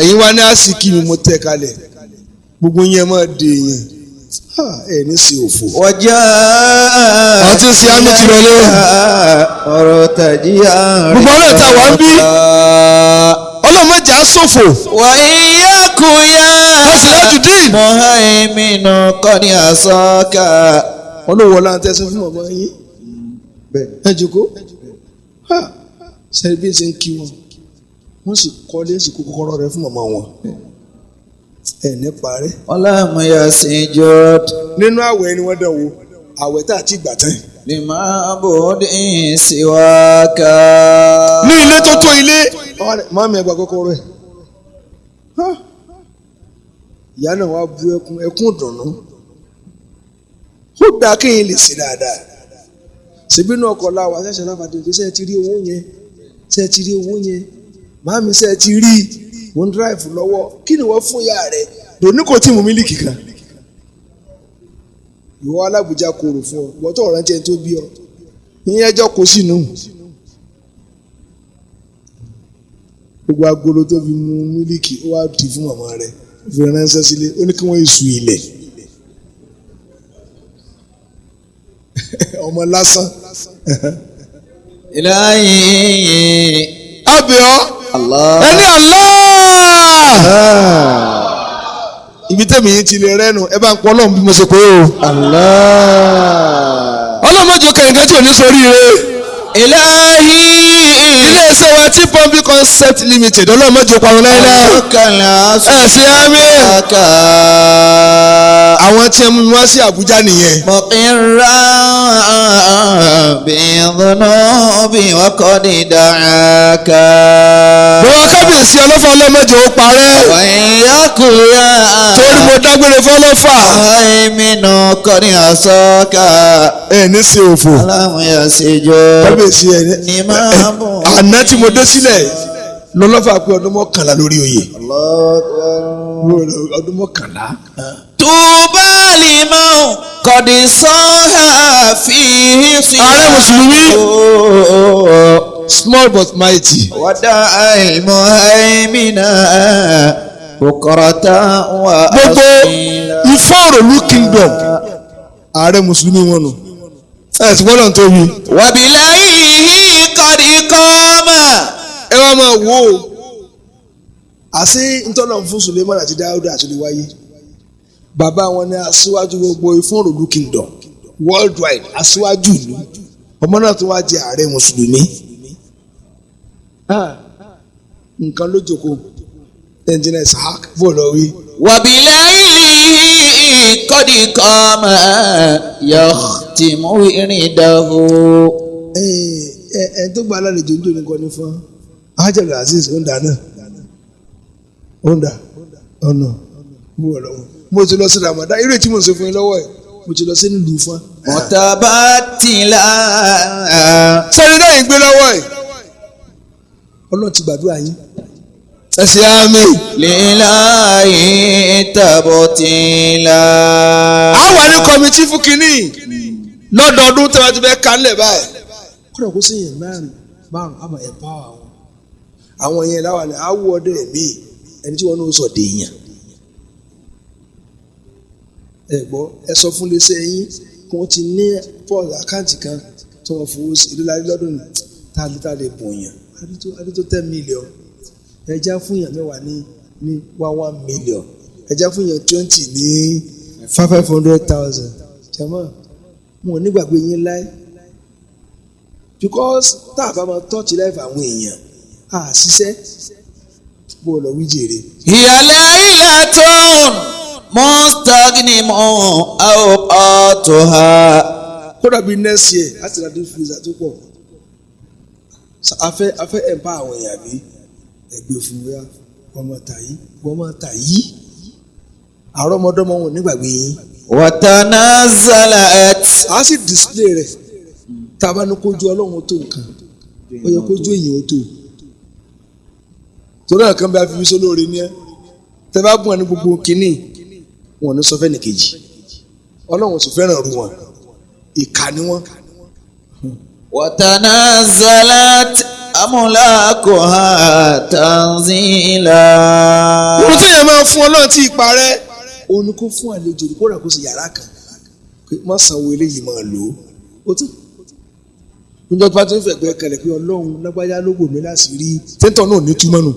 Ẹ̀yin wá ní àsìkí mi mo tẹ̀ kalẹ̀, gbogbo yẹn máa dé èèyàn, ẹ ní sí òfò. وجاء Àti ṣe ámì ti lọlé. مرتجيا Gbogbo ọlọ́run tá a wà ń bí. Ọlọ́mọdé á ṣòfò. وإياك يا Sirajudeen. مهيمن قد عصاك. Ọlọ́wọ́ la ń tẹ́sán fún ọmọ yín. Ẹ jòkó. Sẹ́yìn bí ẹ ṣe ń kí wọn, wọ́n sì kọ́lé sì kó kọ́kọ́rọ́ rẹ fún màmá wọn. Ẹ ní parẹ́. ولم يسجد Nínú àwẹ̀ ni wọ́n dán wò, àwẹ̀ tá a ti gbà tán. لمعبود سواك. Ní ilé tó tó ilé, màmí ẹ gba kọ́kọ́rọ́ ẹ̀. Ìyá náà wá bu ẹkún ẹkún dùnú. Ó dáa kéèyàn lè ṣe dáadáa. Ṣèbí inú ọkọ̀ la wà ṣẹ̀ṣẹ̀ láfàdé pé ṣé ẹ ti rí owó yẹn, ṣé ẹ ti rí owó yẹn, màmí ṣé ẹ ti rí, mo ń dráìfù lọ́wọ́, kí ni wọ́n fún ìyá rẹ̀? Dòní kò tí mú mílíkì kan. Ìwọ alábùjá korò fún ọ, ìwọ tó rántí ẹni tó bí ọ, ìyẹn ẹjọ́ kò sínú. Gbogbo agolo tó fi mu mílíkì ó wá dì fún màmá rẹ̀, fi ránṣẹ́ sílé, ó ní kí wọ́n èsù ilẹ̀. Ọmọ lásán. إلهي Abẹ́ ọ, الله ẹni Allah. Ibi tẹ́mi yín ti lè rẹ́nu, ẹ bá ń pọ́ Ọlọ́run bí mo ṣe pé o. الله Ọlọ́run mọ̀jọ kẹ̀kẹ́ tí ò ní sórí rẹ̀. إلهي Ilé Iléeṣẹ́ wa tí Pọ́ńpì Concept Limited ọlọ́mọdé parun láéláé. Ẹ ṣe àmì. Àwọn tí ẹ mú mi wá sí Àbújá nìyẹn. مقرا بالذنوب وقد دعاك Bọ́wá kábíyèsí ọlọ́fà ọlọ́mọdé ó parẹ́. وإياك يا Torí mo dágbére fọlọ́fà. مهيمن قد عصاك Ẹ ní ṣe òfò. لم يسجد Kábíyèsí ẹ ní. ní máa bọ̀. Àná tí mo dé sílẹ̀ lọ́lọ́fà pé ọdún 11 lórí oyè. الله أكبر. Ọdún 11. طوبى لمن قد صاح فيه Ààrẹ Mùsùlùmí. Small but mighty. ودعا المهيمن بكرة Gbogbo وأصيلا Ifá-Òròlú kingdom ààrẹ mùsùlùmí wọn nù. Ẹ sì gbọ́dọ̀ tó wí. وبليه قد قام Ẹ wá máa wò ó. Àṣé ntọ́nà fún Suleiman àti Dáúdà àti lè wáyé. Bàbá wọn ni aṣíwájú gbogbo Ifá-Òròlú kingdom worldwide aṣíwájú ìlú. Ọmọ náà tún wá jẹ ààrẹ mùsùlùmí. Nǹkan ló jókòó. Ẹnjìnà Isahak bó lọ wí. وبليله قد قام يختم ورده Ẹ ẹ tó gba alálejò ń jò nìkan ní fún Hajj Aziz ó ń dà náà ó ń dà ọ̀nà bó lọ wọ. Mo ti lọ sí Ramadan irú èyí tí mo ń ṣe fún yín lọ́wọ́ ẹ̀ mo ti lọ sí nílùú fún. متبتلا Sẹ́ni náà yìí gbé lọ́wọ́ ẹ̀ Ọlọ́run ti gbàdúrà yín. Ẹ ṣe àmín. لله تبتيلا A wà ní kọ́mítì fún kínní lọ́dọọdún tí wọ́n ti fẹ́ kálẹ̀ báyìí. Kódà kó sí yẹn márùn márùn àmọ́ ẹ̀ bá àwọn. Àwọn yẹn láwa ni àwọ̀ ọdẹ ẹ̀mí ẹni tí wọ́n ní sọ dèèyàn. Ẹ gbọ́ ẹ sọ fún iléeṣẹ́ yín kí wọ́n ti ní pọ́ọ̀lù àkáǹtì kan tí wọ́n fowó sí ìlú lárí lọ́dún ní tá a lè bùn yàn adé tó 10 million ẹja fún yàn 10 ní 1 1 million ẹja fún yàn 20 ní 500,000 jama wọn ò nígbàgbé yín láé because tá a bá máa touch life àwọn èèyàn a ṣiṣẹ́ bó o lọ wí jèrè. هي ليلة مستغنم أوقاتها Kódà bíi next year láti ra deep freezer tó pọ̀ afẹ́ ẹ̀mpá àwọn èèyàn bí ẹgbẹ́ fún wa wọ́n máa tà yí wọ́n máa tà yí àrọ́mọdọ́mọ wọn ò nígbàgbé yín. وتنزلت A sì display rẹ̀ tá a bá ní kójú ọlọ́run tó nǹkan ó yẹ kójú èèyàn ó tó torí àwọn kan bí a fi fi sólóore ní ẹ tẹ bá gùn ẹ ní gbogbo kínní wọn ò ní sọ fẹ́ni kejì ọlọ́run sì fẹ́ràn ru wọn ìkà ni wọn. وتنزلت أملاكها تنزيلا Ohun tí èèyàn máa fún ọlọ́run tí ipa rẹ̀ òun ni kó fún àlejò kó rà kó sì yàrá kan pé má sanwó eléyìí máa lò ó ó tún níjọ́ tó bá ti ń fẹ̀gbẹ́ kalẹ̀ pé ọlọ́run lágbájá ló bò mí láṣìírí tẹ́ńtọ̀ náà ní túmọ̀ nù.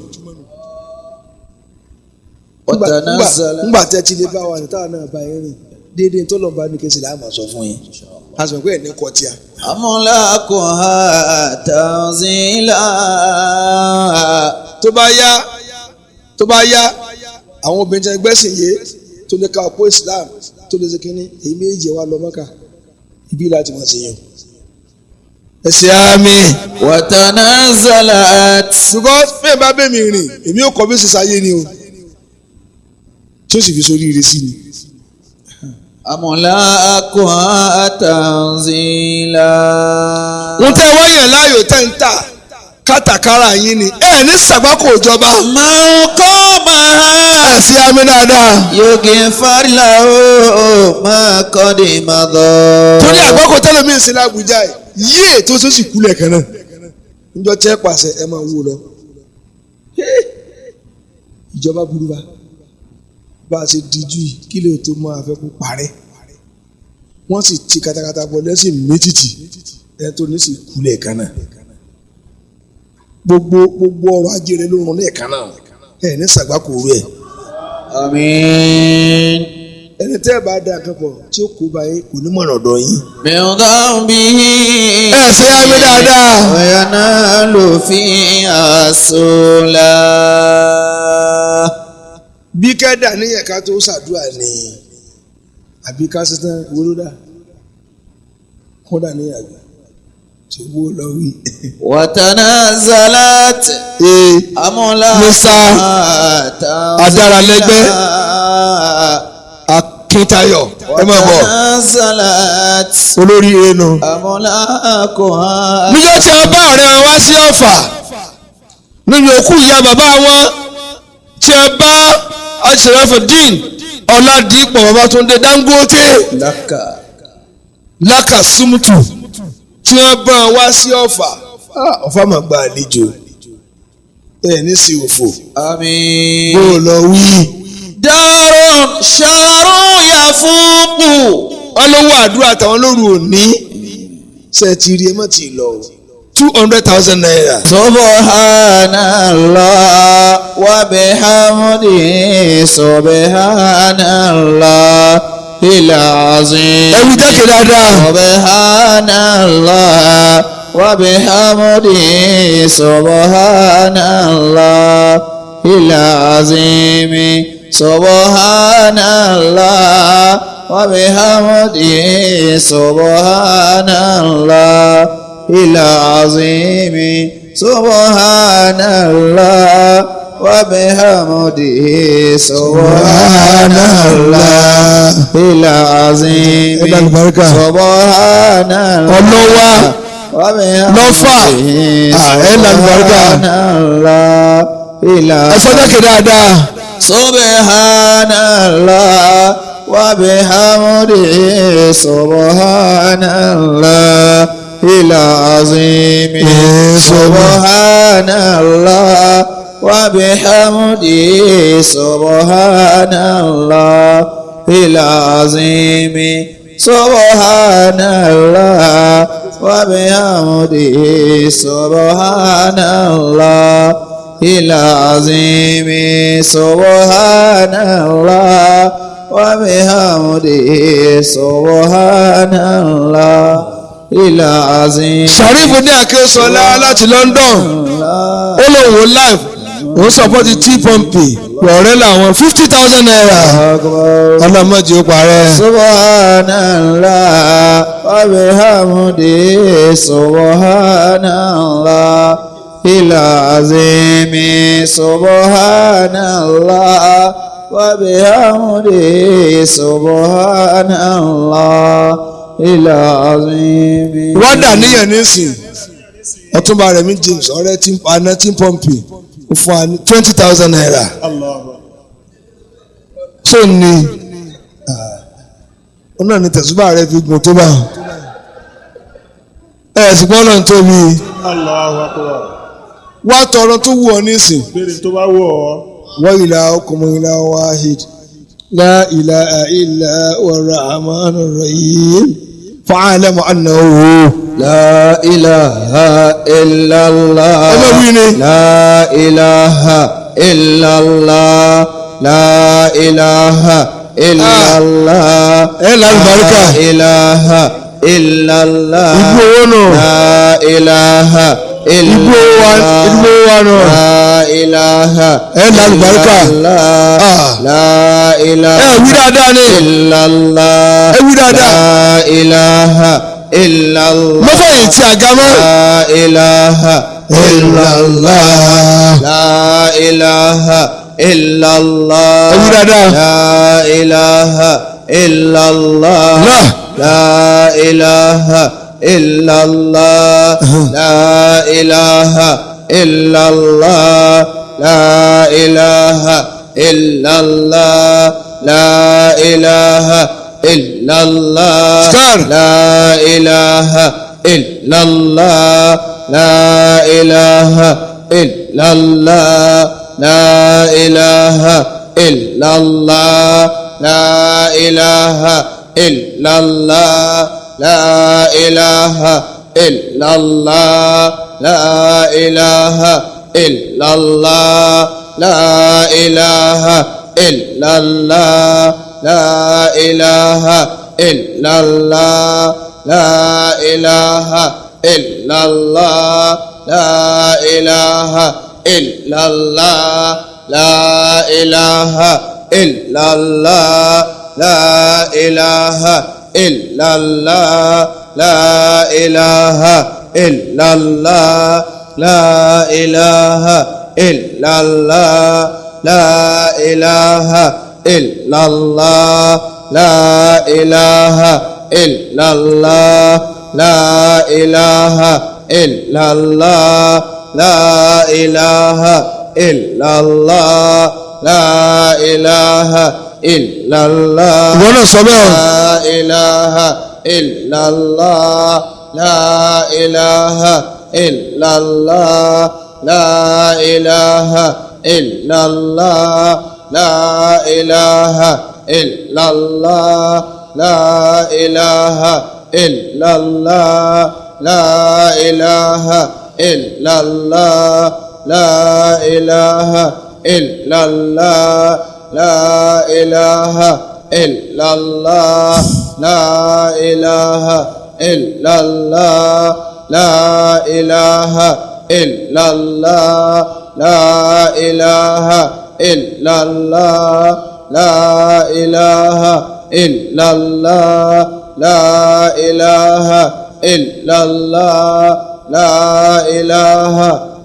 وتنزلت Ńgbà tẹ́ ti lè bá wa ní táwọn náà bá yín rìn déédéé tó lọ́n bá ní kí n sì láà máa sọ fún yín a sì mọ̀ pé ẹ̀ ní kọ́ tíya. أملاكها تنزيلا Tó bá yá àwọn obìnrin tí wọ́n gbẹ́sìn yé tó lè ka ọ̀pọ̀ Islam tó lè ṣe kínní èyí méjì wa lọ Mọ́kà ibi láti mọ̀ sí yẹn. Ẹ ṣe àmín. وتنزلت Ṣùgbọ́n bẹ́ẹ̀ bá bẹ́ẹ̀ mi rìn èmi ò kọ́ bí ṣe ṣayé ni o tí ó sì fi sórí ire sí ni. أملاكها تنزيلا Ohun tẹ́ wọ́n yàn láàyò tẹ́ ń tà kátàkárà yín ni ẹ ní sàgbákò ìjọba. من قامها Ẹ ṣe àmín dáadáa. يغفر له ما قد مضى Torí àgbákò tẹ́lẹ̀ mi ń sin lábújá ẹ̀ yíè tó tó sì kú lẹ̀kan náà níjọ́ tí ẹ pàṣẹ ẹ máa wú lọ. Ìjọba burú bá bá a ṣe díjú yìí kí lè tó máa fẹ́ kó parẹ́ wọ́n sì ti katakata bọ̀ lẹ́sìn méjìtì ẹ tó ní sì kú lẹ́ẹ̀kan náà gbogbo gbogbo ọrọ̀ ajé rẹ ló rún lẹ́ẹ̀kan náà ẹ ní sàgbákò rẹ. آمين. Ẹni tẹ́ ẹ bá dá nǹkan pọ̀ tí ó kó bá yín kò ní mọ̀nà ọ̀dọ̀ yín. من ذنبه Ẹ ṣe àmì dáadáa. وينال فيها سولا. Bí kẹ́dà níyẹn ká tó ṣàdúrà ni àbí ká ṣe tán ìwé ló dà kódà níyàn àgbà tí owó lọ wí. وتنازلت Ee أملاكها Mr. Adaralẹ́gbẹ́. Akíntayọ̀ ẹ máa bọ̀ وتنازلت olórí enu. أملاكها. Níjọ́ tí a bá ọ̀rẹ́ wọn wá sí Ọ̀fà nínú òkú ìyá bàbá wọn tí a bá Ashrafudeen Ọládìpọ̀ Babátúndé Dangote لك Lákàsúmùtù tí wọ́n bá wọn wá sí Ọ̀fà. Ọ̀fà máa gba àlejò ẹ ní sí òfò آمين. bó o lọ wí. دار شهر يفوق. Wọ́n ló wọ àdúrà tàwọn lóru òní ṣe ti rí ẹ má ti lọ o 200,000 naira. سبحان الله وبحمده سبحان الله العظيم. Ẹ wí jákè dáadáa. سبحان الله وبحمده سبحان الله العظيم. سبحان الله وبحمده سبحان الله العظيم. سبحان الله وبحمده سبحان الله العظيم. Ẹ lálùbáríkà. سبحان الله Ọlọ́wà lọ́fà. Ẹ lálùbáríkà. سبحان الله Ẹ sọ jákè dáadáa. سبحان الله وبحمده سبحان الله العظيم. سبحان الله وبحمده سبحان الله العظيم. سبحان الله وبحمده سبحان الله العظيم. سبحان الله وبحمده سبحان الله العظيم. Sharif ní Akínṣọlá láti London ó lóun wò live òun support tí pọ́ǹpì ọ̀rẹ́ làwọn 50,000 naira ọlọ́mọdé ó parẹ́. سبحان الله وبحمده سبحان الله العظيم. سبحان الله وبحمده سبحان الله العظيم. Wọ́n dà níyàn nísìn ọ̀túnba Rẹ̀mí James ọ̀rẹ́ tí aná tí pọ́ǹpì ó fún wa ní 20,000 naira. Tó ní ó náà ní tẹ̀síbà rẹ̀ fi gùn tó bá ẹ̀ sì gbọ́dọ̀ ń tóbi. Allahu Akbar. Wá tọrọ tó wù ọ nísìn. Béèrè tó bá wù ọ́. Wa ilahukum ilahun wahid la ilaha illa huwa ar-rahmanur rahim fa'alamu annahu. لا إله إلا الله. Ẹ má wí ni. لا إله إلا الله. لا إله إلا الله. Ẹ lálùbáríkà. لا إله إلا الله. Igbó owó nù. لا إله إلا Igbó wa الله. igbó wa nù. لا إله Ẹ lálùbáríkà. إلا الله. Ah. لا إله Ẹ wí dáadáa ni. إلا الله. Ẹ wí dáadáa. لا إله إلا الله. Mọ́fẹ̀yìn tí àga mọ́. لا إله إلا الله. لا إله إلا الله. Ẹ wí dáadáa. لا إله إلا الله. لا. لا إله إلا الله. لا إله إلا الله. لا إله إلا الله. لا إله إلا الله. Scar. لا إله إلا الله. لا إله إلا الله. لا إله إلا الله. لا إله إلا الله. لا إله إلا الله. لا إله إلا الله. لا إله إلا الله. لا إله إلا الله لا إله إلا الله لا إله إلا الله لا إله إلا الله لا إله إلا الله لا إله إلا الله لا إله إلا الله لا إله إلا الله لا إله إلا الله لا إله إلا الله لا إله إلا الله لا إله إلا الله Ìwọ náà sọ bẹ́ẹ̀. لا إله إلا الله لا إله إلا الله لا إله إلا الله لا إله إلا الله لا إله إلا الله لا إله إلا الله لا إله إلا الله لا إله إلا الله لا إله إلا الله لا إله إلا الله لا إله إلا الله لا إله إلا الله لا إله إلا الله لا إله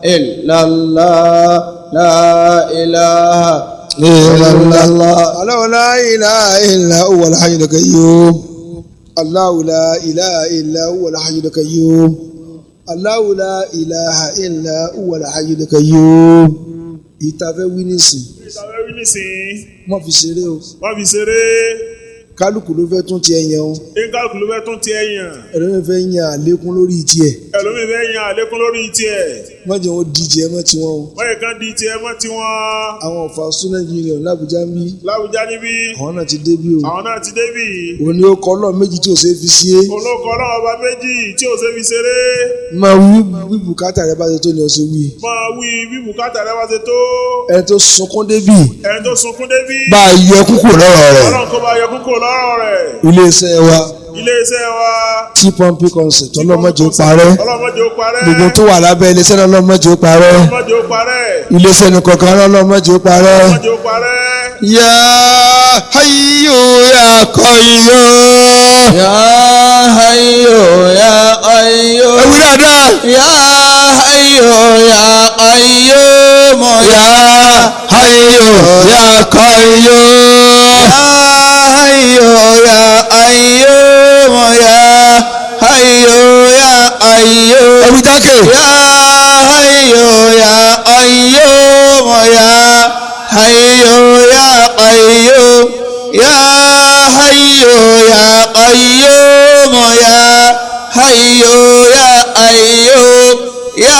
إلا الله لا إله إلا الله. الله لا إله إلا هو الحي القيوم الله لا إله إلا هو الحي القيوم الله لا إله إلا هو الحي القيوم. Ìtafẹ́ wí nísìn. Ìtàwé wí nísìn. Wọ́n fi ṣeré o. Wọ́n fi ṣeré. Kálukú ló fẹ́ tún tiẹ̀ yẹn o. Kálukú ló fẹ́ tún tiẹ̀ yàn. Ẹlòmíì fẹ́ yan àlékún lórí tiẹ̀. Ẹlòmíì fẹ́ yan àlékún lórí tiẹ̀. Wọ́n jẹ́ wọn di tiẹ̀ mọ́ tiwọn o. Wọ́n yẹ kán di tiẹ̀ mọ́ tiwọn. Àwọn Ọ̀fà Student Union l'Àbújá ń bí. L'Àbújá níbí. Àwọn náà ti débí o. Àwọn náà ti débí. Òun ni ó kọ́ Ọlọ́run méjì tí ò ṣe é fi sí é. Olóko Ọlọ́run ọba méjì tí ò ṣe fi ṣeré. Máa wí bí bùkátà rẹ bá ṣe tó ni ó ṣe wí. Máa wí bí bùkátà rẹ bá ṣe tó. Ẹni tó sunkún débì. Ẹni tó sunkún débí. Bá a yọ kúkú lọ́rọ̀ rẹ̀. Ọlọ́run kó bá yọ kúkú lọ́rọ̀ rẹ̀. Iléeṣẹ́ wa. Iléeṣẹ́ wa. T-Pumpy Concert ọlọ́mọdé ó parẹ́. Ọlọ́mọdé ó parẹ́. Gbogbo tó wà lábẹ́ iléeṣẹ́ náà ọlọ́mọdé ó parẹ́. Ọlọ́mọdé ó parẹ́. Iléeṣẹ́ ní kọ̀ọ̀kan ọlọ́mọdé ó parẹ́. Ọlọ́mọdé ó parẹ́. Ya Hayyu ya Qayyum. Ya Hayyu ya Qayyum. Ẹ wí dáadáa. Ya Hayyu ya Qayyum. Ya Hayyu ya Qayyum. Ya Hayyu ya Qayyum. Ya Hayyu ya Qayyum. Ẹ wí jákè. Ya Hayyu ya Qayyum. Ya Hayyu ya Qayyum. Ya Hayyu ya Qayyum. Ya Hayyu ya Qayyum. Ya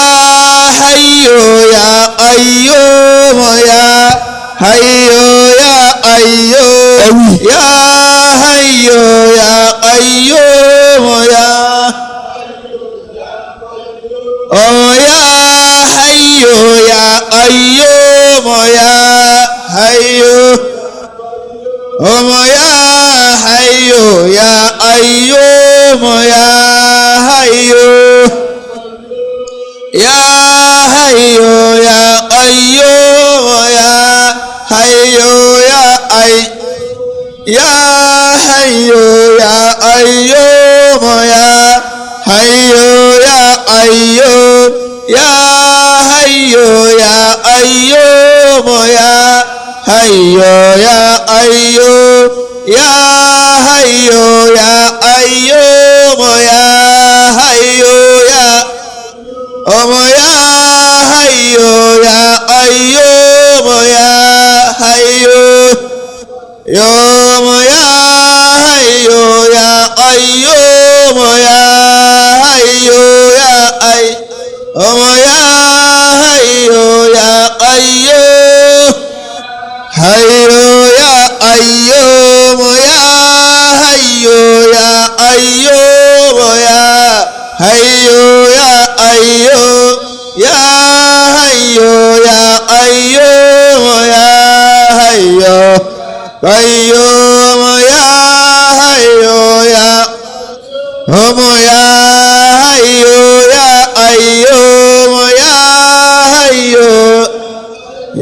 Hayyu ya Qayyum. Ya Hayyu ya Qayyum. Ya Hayyu ya Qayyum. Ya Oh ya Hayyu ya Qayyum. Ya Hayyu. Oh ya Hayyu ya Qayyum. Ya Hayyu. Ya Hayyu ya Qayyum. Ya Hayyu ya Ay. Ya Hayyu ya Qayyum. Ya Hayyu ya Qayyum. Ya Hayyu ya Qayyum. Ya Hayyu ya Qayyum. Ya Hayyu ya Qayyum. Ya Hayyu ya Ọmọ ya Hayyu ya Qayyum. Ya Hayyu. Yọmọ ya Hayyu ya Qayyum. Ya Hayyu ya Ay. Ọmọ ya Hayyu ya Qayyum. Hayyu ya Qayyum. Ya Hayyu ya Qayyum. Ya Hayyu ya Qayyum. Ya Hayyu ya Qayyum. Ya Hayyu Qayyum. Ọmọ ya ayo ya ayo ọmọ ya ayo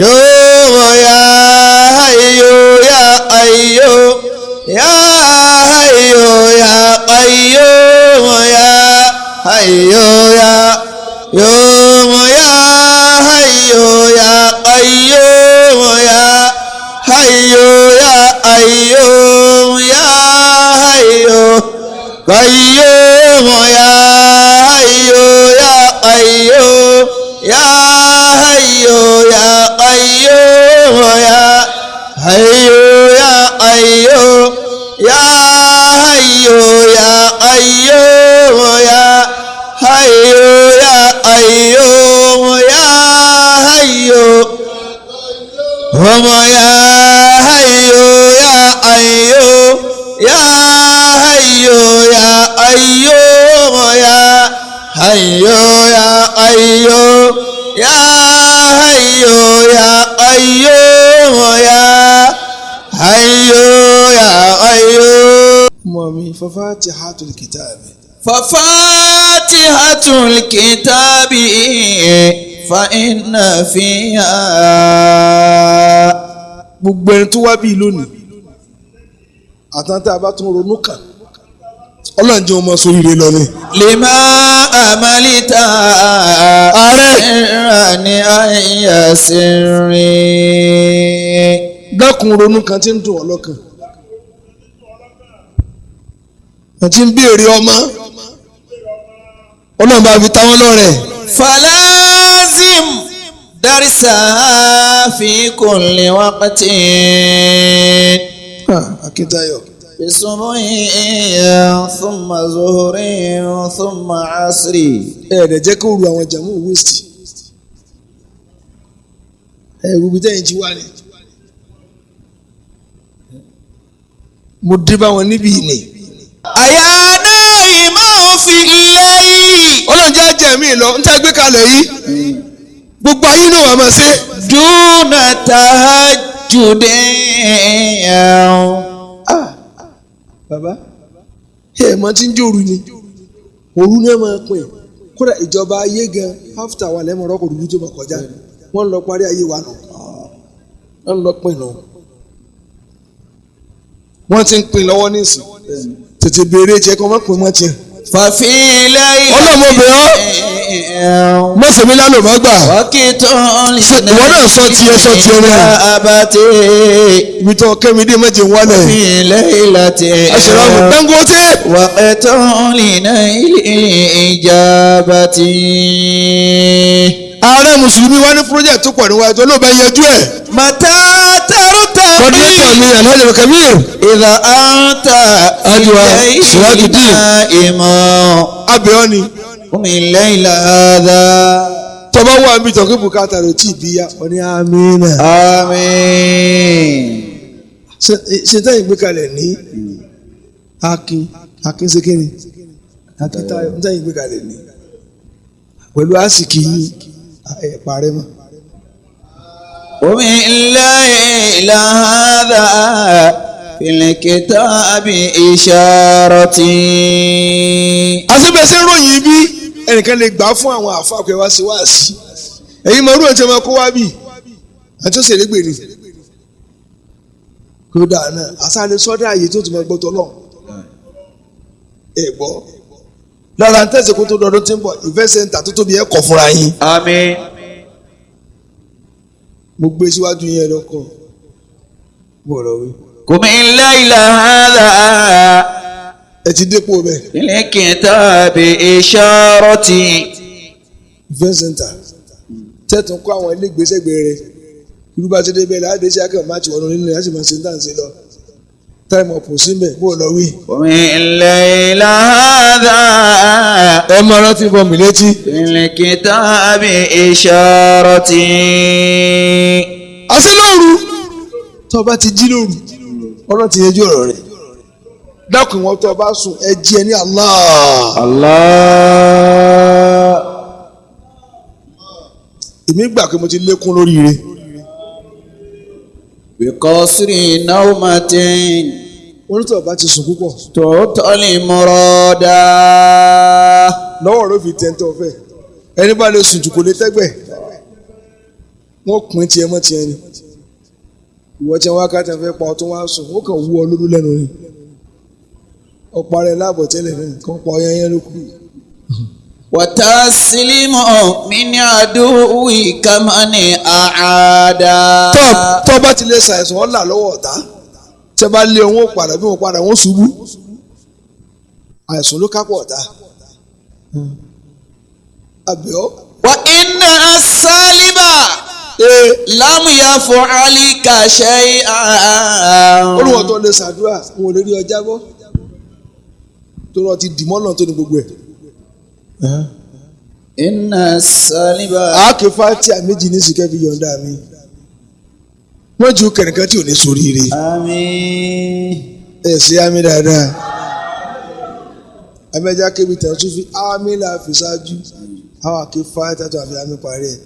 yóò ya ayo ya ayo ya ayo ya ayo ya ayo ya yóò ya ayo ya ayo ya ayo ya ayo ya ayo qayyum ya hayyu ya qayyum ya hayyu ya qayyum ya hayyu ya qayyum ya hayyu ya qayyum ya hayyu ya qayyum ya hayyu ọmọ ya hayyu ya qayyum ya hayyu ya qayyum ya hayyu ya qayyum ya hayyu ya qayyum ya hayyu ya qayyum. Ọmọ mi fafatihatul kitabi. ففاتحة الكتاب فإن فيها Gbogbo ẹni tó wá bíi lónìí àtàntà bá tún ronú kàn ọlọ́run jẹ́ ọmọ sóríire lọ ni. لما أملت Ààrẹ. سرا أي سر Dákun ronú kan tí ń dùn ọ́ lọ́kàn àti ń béèrè ọmọ ọlọ́run bá fi táwọn lọ́rẹ̀. فلازم درسها في كل وقت Akíntayọ̀ بصبح ثم ظهر ثم عصر ẹ̀ẹ́dẹ̀ jẹ́ kó ru àwọn jàmú wíìsì ẹ̀ gbogbo tẹ́yìn ti wá ni. Mo dé bá wọn níbí ni. أيا نائم في الليل Ọlọ́run jẹ́ àjẹ́ mi lọ ń tá gbé kalẹ̀ yìí gbogbo ayé náà wà máa ṣe. دون تهجد Bàbá ẹ mọ tí ń jòrú ni òru náà máa pín kódà ìjọba ayé gan after wà lẹ́mọ̀ rọ́kò dúdú tó máa kọjá wọ́n lọ parí ayé wa nù wọ́n lọ pín nù wọ́n ti ń pín lọ́wọ́ nísìn tètè béèrè tiẹ̀ kọ́ mọ́ pín mọ́ tiẹ̀. ففي ليلة Ọlọ́mọ bẹ̀ ọ́ mọ̀sẹ̀mí lálọ́ mọ́ gbà وقت ìwọ náà sọ tiẹ̀ sọ tiẹ̀ náà أبتي ibi tó kẹ́mi dé mẹ́jẹ̀ ń wálẹ̀ في ليلة aṣọ̀rọ̀ Dangote وقت لنيل الإجابة ààrẹ mùsùlùmí wá ní project tó pọ̀ níwájú olóòbá yanjú ẹ̀ متى ترتقي coordinator mi Alhaji Kabir إذا أنت في Ajiwa الليل Sirajuddin. نائم abẹ́ọ́ ni قم الليل هذا tọba wà níbi tọ́kí bùkátà rẹ̀ tí ì bí ya ọ ní amínà. آمين Ṣe tẹ́yìn gbé kalẹ̀ ní akin akin ṣe kíni akin tayo ń tẹ́yìn gbé kalẹ̀ ní pẹ̀lú àsìkí yìí ẹ̀ parẹ́ mọ́. قم الليل هذا في الكتاب إشارتي àṣebẹ̀ṣe ròyìn bí ẹnìkan lè gbà fún àwọn àfáà pé wá sí wáàsí ẹ̀yin mọ̀ orúkọ tí wọ́n kó wá bì àti ó ṣèlégbè ni kódà náà àṣàlẹ̀ sọ́dọ̀ àyè tó ti máa gbọ́ tọ́lọ̀ ẹ̀ gbọ́ lára ń tẹ̀sí kó tó dọdún tí ń bọ̀ ìfẹ́ sẹ́ńtà tó tóbi ẹ̀ kọ̀ fúnra yín آمين mo gbé síwájú yẹn lọ́kọ̀ bọ̀rọ̀ wí. قم الليل هذا ẹ ti dépò bẹ́ẹ̀ في الكتاب إشارتي ìfẹ́ sẹ́ńtà tẹ̀tún kó àwọn ilé ìgbésẹ̀gbẹ̀ rẹ̀ irú bá ti dé bẹ́ẹ̀ láti ṣe akẹ́kọ̀ọ́ máa ti wọnú nínú ẹ̀ láti máa ṣe ń tà ń ṣe lọ táìmù ọ̀pọ̀ síbẹ̀ bó lọ wí. قم الليل هذا ẹ máa rántí bọ mí létí. في الكتاب إشارتي àṣẹ lóru tó o bá ti jí lóru ọ̀rọ̀ ti yẹjú ọ̀rọ̀ rẹ̀ dákun wọn tó o bá sùn ẹ jí ẹ ní Allah. الله èmi gbà pé mo ti lékún lóríire بقصر نومة Wọ́n ní tó bá ti sùn púpọ̀. Tòótọ́ ni mọ́rọ́dá. Lọ́wọ́ ló fi tẹ́ntọ́ fẹ́. Ẹni bá lè sùn jù kò lè tẹ́gbẹ̀. Wọ́n pín tiẹ̀ mọ́ tiẹ̀ ni. Ìwọ tí wọ́n wákàtí fẹ́ pa ọtún wá sùn, wọ́n kàn wú ọ lóru lẹ́nu ni. Ọ̀pá rẹ̀ láàbọ̀ tẹ́lẹ̀ náà kàn pa ọyán yẹn ló kù. Wàtásílímù mi ní àdúwì kàmánì àádá. Tọ́ bá ti lè ṣàìsàn ọ́ là lọ́wọ́ ọ̀tá. Tẹ́ bá lé wọn padà bí wọn padà wọ́n ṣubú. Àìsàn ló kápọ̀ ọ̀tá. Àbẹ̀ọ́. Wà iná sálíbà lámùyá fún alíkà ṣe é. Olùwọ̀n tó lè ṣàdúrà wọn ò lè rí ọjà bọ́. Tó rọ ti dìmọ́ náà tó ní gbogbo ẹ̀. Iná sálíbà. Àáké fátíà méjì ní sìkẹ́ fi yọ̀ǹda mi. Wọ́n ju kẹ̀nìkan tí ò ní soríire. Àmín. Ẹ ṣe àmì dáadáa. Abẹ́jà kébi tẹ̀ tún fi àmì là fi ṣáájú. Àwọn àké fátíà tó àfi àmì parí ẹ̀.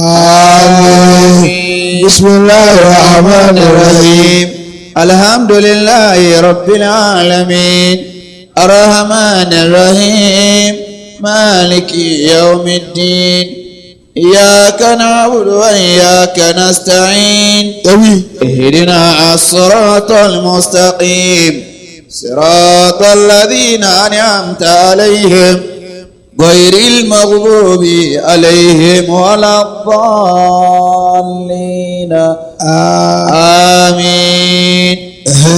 Àmín. Bismillahir Rahmanir Rahim. Alhamdulillahi Rabbil Alamin. Arrahmanir Rahim. Maliki Yawmiddin. Iyyaka na'budu wa iyyaka nasta'in. Ẹ wí. اهدنا الصراط المستقيم صراط الذين أنعمت عليهم غير المغضوب عليهم ولا الضالين آمين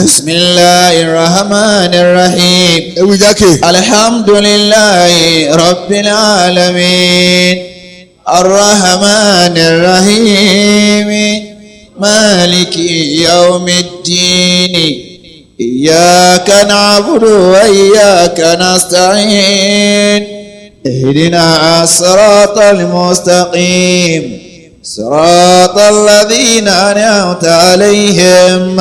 بسم الله الرحمن الرحيم Ẹ wí jákè. الحمد لله رب العالمين الرحمن الرحيم مالك يوم الدين إياك نعبد وإياك نستعين اهدنا الصراط المستقيم صراط الذين أنعمت عليهم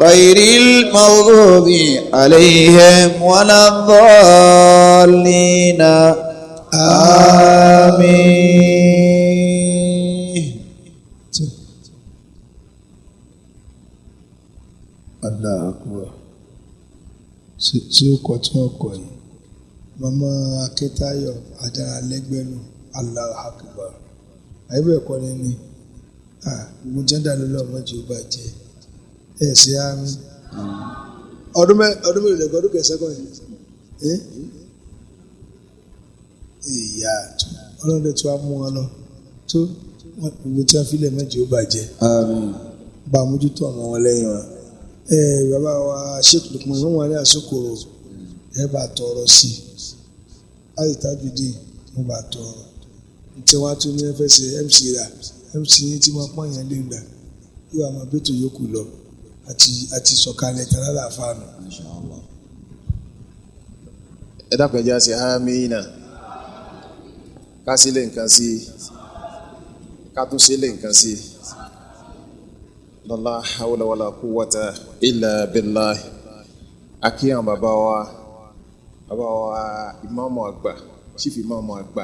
غير المغضوب عليهم ولا الضالين آمين. Allahu Akbar. Tí ó kọ tí wọ́n kọ yìí. Màmá Akíntayọ̀ Adáralẹ́gbẹ̀nu Allahu Akbar. Àyẹ̀bẹ̀ ẹ̀kọ́ ni ni. Gbogbo jẹ́ńdà ló lọ́ọ́ mọ́jú ó bàjẹ́. Ẹ ṣe àmì. Ọdún mélòó lẹ́kọ̀ọ́ ọdún kẹsàn-án kọ́ yìí? Ìyá ọlọ́dẹ tí wàá mú wọn lọ tó gbogbo tí wọ́n fi lẹ̀ mọ́jú ó bàjẹ́. Bá a mójútó ọmọ wọn lẹ́yìn wọn. Bàbá wa Sheikh Lukman wọn wà ní àsìkò ẹ bá tọrọ sí i láti Tajudeen wọn bá tọrọ tí wọn tún ní fẹ́ ṣe MC rà MC yín tí wọn pọ́n yẹn lé ń dà yóò àwọn abẹ́tò yòókù lọ àti sọ̀kalẹ̀ tàrà làfààní. Ẹ dákun ẹ jẹ́ á ṣe àmín ká sílé nǹkan sí i ká tún sílé nǹkan sí i. Lọ́lá hawla wala quwwata illa billah. Akíyàn bàbá wa ìmáàmù àgbà, chief ìmáàmù àgbà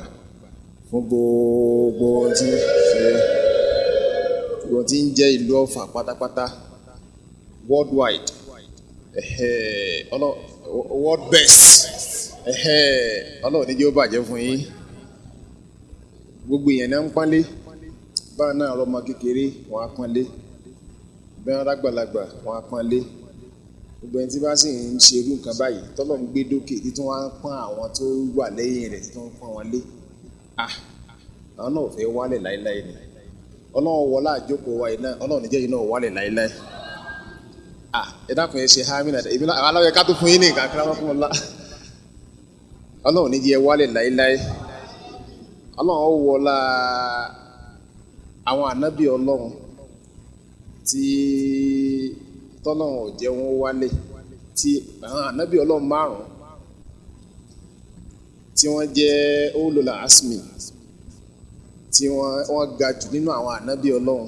fún gbogbo ohun tí ṣe ohun tí ń jẹ́ ìlú Ọ̀fà pátápátá worldwide, world best. Ọlọ́run ní jẹ́ ó bàjẹ́ fún yín. Gbogbo èèyàn náà ń pọ́nlé báwọn náà rọmọ kékeré wọn á pọ́nlé, bẹ́ẹ̀ rágbàlagbà wọn á pọ́nlé. Gbogbo ẹni tí bá sì ń ṣe irú nǹkan báyìí tọ́lọ̀ ń gbé dókè títún wá ń pọ́n àwọn tó wà lẹ́yìn rẹ̀ títún ń pọ́n wọn lé, àwọn náà ò fẹ́ wálẹ̀ láéláé ni. Ọlọ́run wọlá àjókòó wa iná Ọlọ́run níjẹ́ iná wálẹ̀ láéláé. Ẹ dákun ẹ ṣe hámínà èmi náà àwọn aláwọ̀ ká tó fún yín ní nǹkan kíláwọ́ fún ọlá. Ọlọ́run níjẹ́ wálẹ̀ láéláé. Ọlọ́run wọlá àwọn ànábì Ọlọ́run tí tọ́lọ́run ò jẹ́ wọn wálé, tí àwọn ànábì Ọlọ́run márùn-ún tí wọ́n jẹ́ olùlà asmi tí wọ́n ga jù nínú àwọn ànábì Ọlọ́run.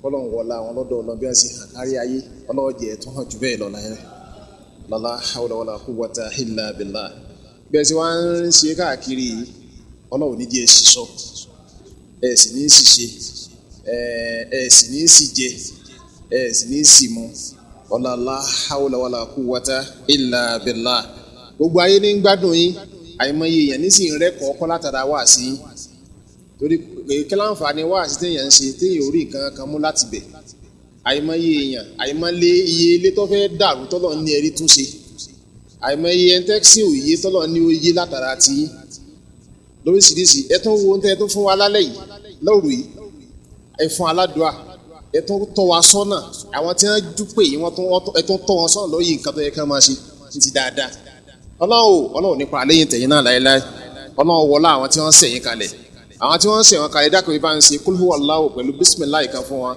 Ọlọ́run wọlá àwọn lọ́dọ̀ Ọlọ́run bí wọ́n ṣe hàn kárí ayé, Ọlọ́run jẹ́ tó hàn jù bẹ́ẹ̀ lọ láyé. Lọ́lá hawla wala quwwata illa billah. Bẹ́ẹ̀ sì wá ń ṣe káàkiri yìí, Ọlọ́run ní jẹ́ ẹ ṣiṣọ́, ẹ sì ní ṣiṣẹ́, ẹ sì ní sì jẹ, ẹ sì ní sì mu. Ọlá la hawla wala quwwata illa billah. Gbogbo ayé ní ń gbádùn yín, àìmọye èèyàn ní sì ń rẹ́kọ̀ọ́ kọ́ látara wá sí yín. Torí kí láǹfààní wá sí téèyàn ń ṣe téèyàn ò rí nǹkan kan mú láti bẹ̀. Àìmọye èèyàn, àìmọye iye ilé tó fẹ́ dàrú tọ́lọ̀ ní ẹ̀rí tún ṣe. Àìmọye ẹntẹ́ksì òye tọ́lọ̀ ní oyé látara ti yín. Lóríṣiríṣi, ẹ tún wo ohun tẹ́ ẹ tún fún wa lálẹ́ yìí, lóru yìí, ẹ fún aládùá, ẹ tún tọ́ wa sọ́nà. Àwọn tí wọ́n dúpẹ́ yìí, ẹ tún tọ́ wọn sọ́nà lórí nǹkan tó yẹ ká máa ṣe ti dáadáa. Ọlọ́run nípa àléyìn tẹ̀yìn náà láéláé. Ọlọ́run wọlá àwọn tí wọ́n ń sẹ̀yìn kalẹ̀. Àwọn tí wọ́n ń sẹ̀yìn kalẹ̀ dákun ibà ń ṣe kul huwallahu pẹ̀lú bísímìláì kan fún wọn.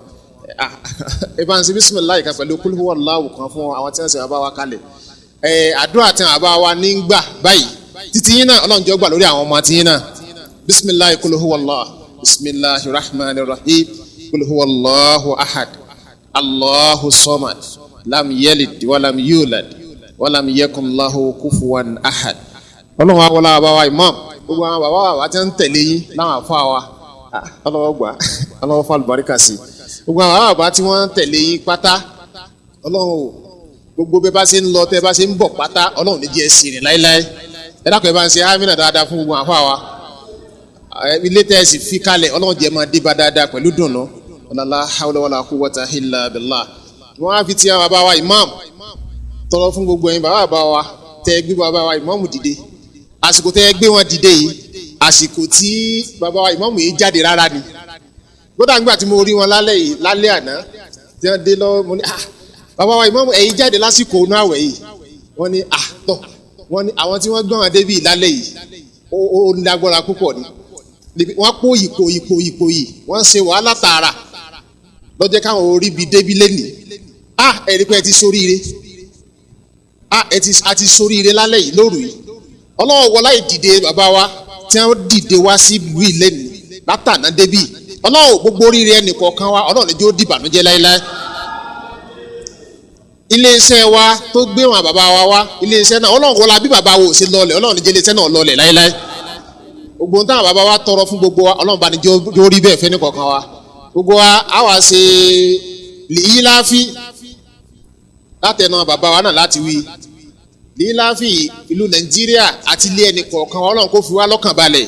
Ibà ń ṣe bísímìláì kan pẹ̀lú kul huwallahu kan fún wọn, àwọn tí wọ́n sẹ̀yìn bá wa kalẹ̀. Àdúrà tí wọn bá wa ní gbà báyìí títí yín náà Ọlọ́run jọ̀ọ́ gbà lórí àwọn ọmọ tí yín náà. Bísímìláì kul huwallahu, bismillahir rahmanir rahim, kul huwallahu ahad, Allahu samad, lam yalid walam yulad walam yakun lahu kufuwan ahad. Ọlọ́run wa wọlé bàbá wa imam, gbogbo àwọn bàbá wa tí ń tẹ̀lé yín láwọn àfa wa, Ọlọ́run gbà, Ọlọ́run fa àlùbáríkà sí gbogbo àwọn bàbá tí wọ́n ń tẹ̀lé yín pátá. Ọlọ́run o, gbogbo bẹ́ẹ̀ bá ṣe ń lọ tẹ́ bá ṣe ń bọ̀ pátá, Ọlọ́run ní jẹ́ ẹ sì rìn láéláé. Ẹ dákun ẹ bá ń ṣe amínà dáadáa fún gbogbo àwọn àfa wa. Ilé tẹ́ ẹ sì fi kalẹ̀, Ọlọ́run jẹ́ máa dé bá dáadáa pẹ̀lú dùnú. La hawla wala quwwata illa billah. Wọ́n á fi ti àwọn bàbá wa imam tọrọ fún gbogbo ẹ̀yin bàbá bàbá wa tẹ́ ẹ gbé bàbá wa ìmáàmù dìde. Àsìkò tẹ́ ẹ gbé wọn dìde yìí, àsìkò tí bàbá wa ìmáàmù yìí jáde rárá ni. Kódà nígbà tí mo rí wọn lálẹ́ yìí, lálẹ́ àná tí wọ́n dé lọ́wọ́, mo ní ah bàbá wa ìmáàmù ẹ̀yin jáde lásìkò inú àwẹ̀ yìí. Wọ́n ní ah tọ̀, wọ́n ní àwọn tí wọ́n gbọ́n wọn débi lálẹ́ yìí ó lágbára púpọ̀ ni. Wọ́n pò yìí pò yìí pò yìí pò yìí, wọ́n ṣe wàhálà tààrà lọ́jọ́ káwọn orí bi débi lẹ́nìí. Ah ẹ̀rí pé ẹ ti soríire, a ti soríire lálẹ́ yìí lóru yìí. Ọlọ́run wọlá ìdìde bàbá wa tí wọ́n dìde wá sí ìlú ìlẹ́nu látàná débì. Ọlọ́run gbogbo oríire ẹnì kọ̀ọ̀kan wa, Ọlọ́run jẹ́ ó dìbànújẹ́ láéláé. Iléeṣẹ́ wa tó gbé wọn bàbá wa wá, iléeṣẹ́ náà Ọlọ́run wọlá bí bàbá wa ò ṣe lọlẹ̀, Ọlọ́run jẹ́ iléeṣẹ́ náà lọlẹ̀ láéláé. Gbogbo ohun táwọn bàbá wa tọrọ fún gbogbo wa, Ọlọ́run bá ní jẹ́ ó rí bẹ́ẹ̀ fẹ́ ní kọ̀ọ̀kan wa. Gbogbo wa á wá ṣe lìyí láàfin látẹnu bàbá wa náà láti wí líláfì ìlú Nàìjíríà àti ilé ẹnì kọ̀ọ̀kan, Ọlọ́run kó fi wá lọ́kàn balẹ̀.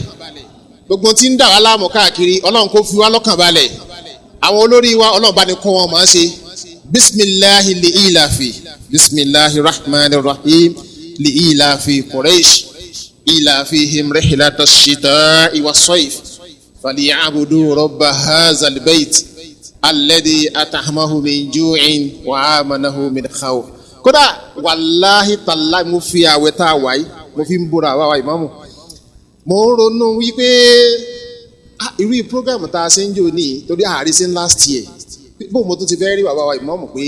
Gbogbo tí ń dà wá láàmú káàkiri, Ọlọ́run kó fi wá lọ́kàn balẹ̀. Àwọn olórí wa, Ọlọ́run bá ní kọ́ wọn máa ṣe. Bisimilahi liilafi, bisimilahi rahman rahim, liilafi Quraysh, ilafihim rihlata shita'i wa sayf, falyabudu rabba hazal bayt alladhi at'amahu min ju'in wa amanahu min khawf. Kódà wàláhì tàlá, mo fi àwẹ̀ tá a wà yìí, mo fi ń bóra àwa wa ìmáàmù. Mo ń ronú wípé irú program tá a ṣe ń jò ní torí àárín sí last year, bó mo tún ti fẹ́ rí bàbá wa ìmáàmù pé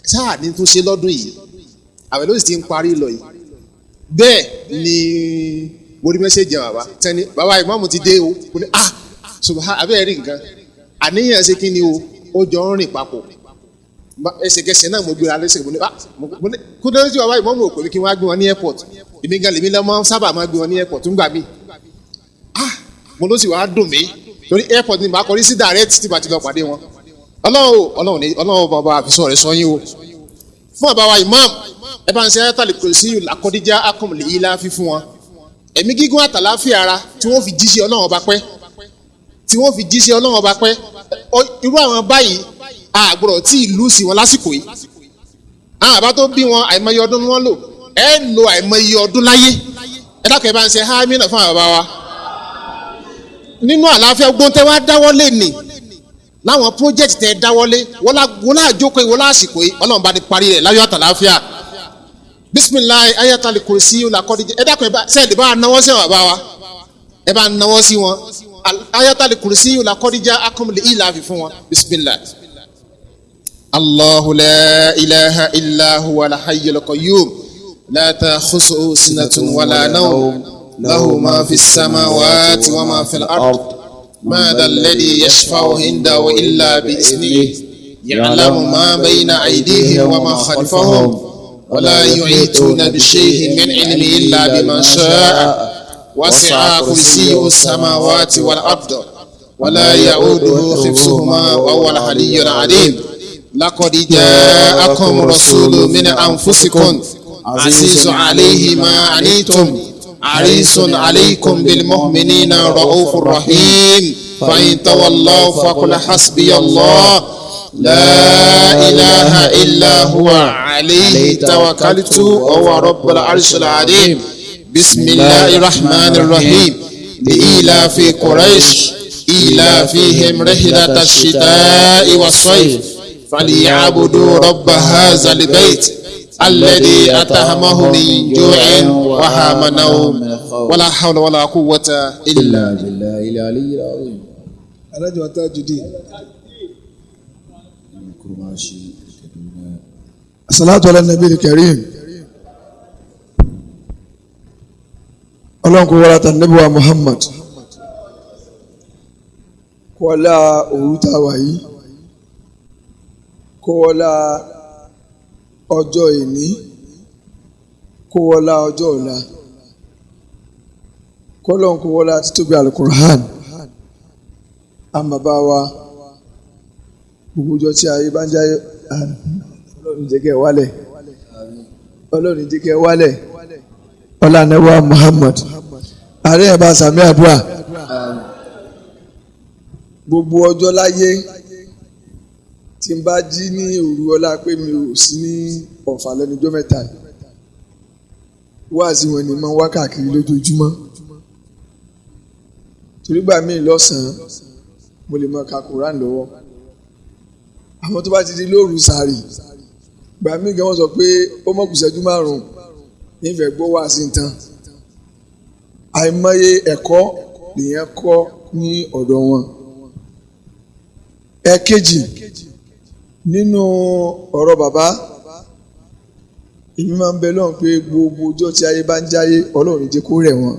sáà ní tún ṣe lọ́dún yìí, àwẹ̀ ló sì ti ń parí lọ yìí. Bẹ́ẹ̀ ni mo rí mẹ́sẹ̀jì bàbá tẹ́ni bàbá ìmáàmù ti dé o. Mo ní ah subhan, abẹ́rẹ́ rí nǹkan àníyàn ṣe kí ni o, ó jọ ń rìn papọ̀. Ẹsẹ̀kẹsẹ̀ náà mo gbéra lẹ́sẹ̀, mo ní ah mo ní kó dé tí bàbá ìmáàmù ò pè mí kí wọ́n á gbé wọn ní airport. Èmi gan lèmi lọ́ máa ń sábà máa gbé wọn ní airport ń gbà mí. Ah mo ló sì wá dùn mí torí airport ni màá kọrí sí direct tí màá ti lọ pàdé wọn. Ọlọ́run ní Ọlọ́run bàbá àfisọ́ rẹ̀ sọ yín o. Fún bàbá wa imam, ẹ bá ń ṣe ayatollah kò sí àkọ́díjà akọ̀mọ̀lẹ̀ yìí láfi fún wọn. Ẹ̀mí gígùn àtàláfíà ara tí wọ́n fi jíṣẹ́ Ọlọ́run ọba pẹ́, tí wọ́n fi jíṣẹ́ Ọlọ́run ọba pẹ́. Irú àwọn báyìí àgbọ̀rọ̀ tí ìlú sí wọn lásìkò yìí. Àwọn àbá tó bí wọn àìmọye ọdún wọn lò, ẹ lo àìmọye ọdún láyé. Ẹ dákun ẹ bá ń ṣe hámínà fún àwọn bàbá wa. Nínú àlàáfíà gbóhùn tẹ wá dáwọ́lé nì láwọn project tẹ dáwọ́lé, wọ́n àjókòó ìwọ́n lásìkò yìí, Ọlọ́run bá ní parí rẹ̀ láyọ̀ àtàlàáfíà. Bisimilayi ayatollah kùrìsì làkọ́díjẹ. Ẹ dákun ẹ bá sẹ́ẹ̀dì bá náwó sí àwọn bàbá wa, ẹ bá náwó sí wọn. Ayatollah kùrìsì làkọ́díjà akọ́mọlẹ̀ ìlà àfi fún wọn. Bisimilayi. Allahu la ilaha illa huwa al-hayyul qayyum la ta'khusuhu sinatun wala nawm lahu ma fi samawati wa ma fi al-ard ma dha alladhi yashfa'u indahu illa bi'iznihi ya'lamu ma bayna aydihim wa ma khalfahum wa la yuhituna bi shay'in min ilmihi illa bima sha'a wasi'a kursiyyuhu as-samawati wal-ard wa la ya'uduhu hifzuhuma wa huwa al-'aliyyul 'azim. لقد جاءكم رسول من أنفسكم عزيز عليه ما عنيتم حريص عليكم بالمؤمنين رؤوف رحيم فإن تولوا فقل حسبي الله لا إله إلا هو عليه توكلت وهو رب العرش العظيم بسم الله الرحمن الرحيم لإيلاف قريش إيلافهم رحلة الشتاء والصيف فليعبدوا رب هذا البيت الذي أطعمهم من جوع وآمنهم ولا حول ولا قوة إلا بالله العلي العظيم. Alhaji wa Tajudeen. Salatu ala nabi karim. Ọlọ́run kò wọlé ata nabi wa Muhammad. Kó wọlé òru tá a wà yìí. Kó wọlé ọjọ́ ìní. Kó wọlé ọjọ́ ọ̀la. Kọ́lọ́run kó wọlé títóbi alukur'an. Àmàbá wa gbogbo ọjọ́ tí ayé bá ń jáyé, Ọlọ́run jẹ́ kẹ́ wálẹ̀, Ọlọ́run jẹ́ kẹ́ wálẹ̀. Ọlá nẹ́wà Muhammad ààrẹ ẹ̀ bá sàmì àdúrà. Gbogbo ọjọ́ láyé tí n bá jí ní òru ọlá pé mi ò sí ní Ọ̀fà lẹ́nujọ́ mẹ́ta yìí, wáàsí wọn ni mo ń wá káàkiri lójoojúmọ́, torí gbà míì lọ́sàn-án mo lè máa ka Quran lọ́wọ́, àmọ́ tó bá ti di lóru sàárì gbà míì gan wọ́n sọ pé ó mọ̀ kù ìṣẹ́jú márùn-ún nífẹ̀ẹ́ gbọ́ wá sí tán. Àìmọye ẹ̀kọ́ lèèyàn kọ́ ní ọ̀dọ̀ wọn. Ẹ̀kejì nínú ọ̀rọ̀ bàbá, èmi máa ń bẹ lọ́hùn pé gbogbo ọjọ́ tí ayé bá ń jáyé, Ọlọ́run jẹ́ kó rẹ̀ wọ́n,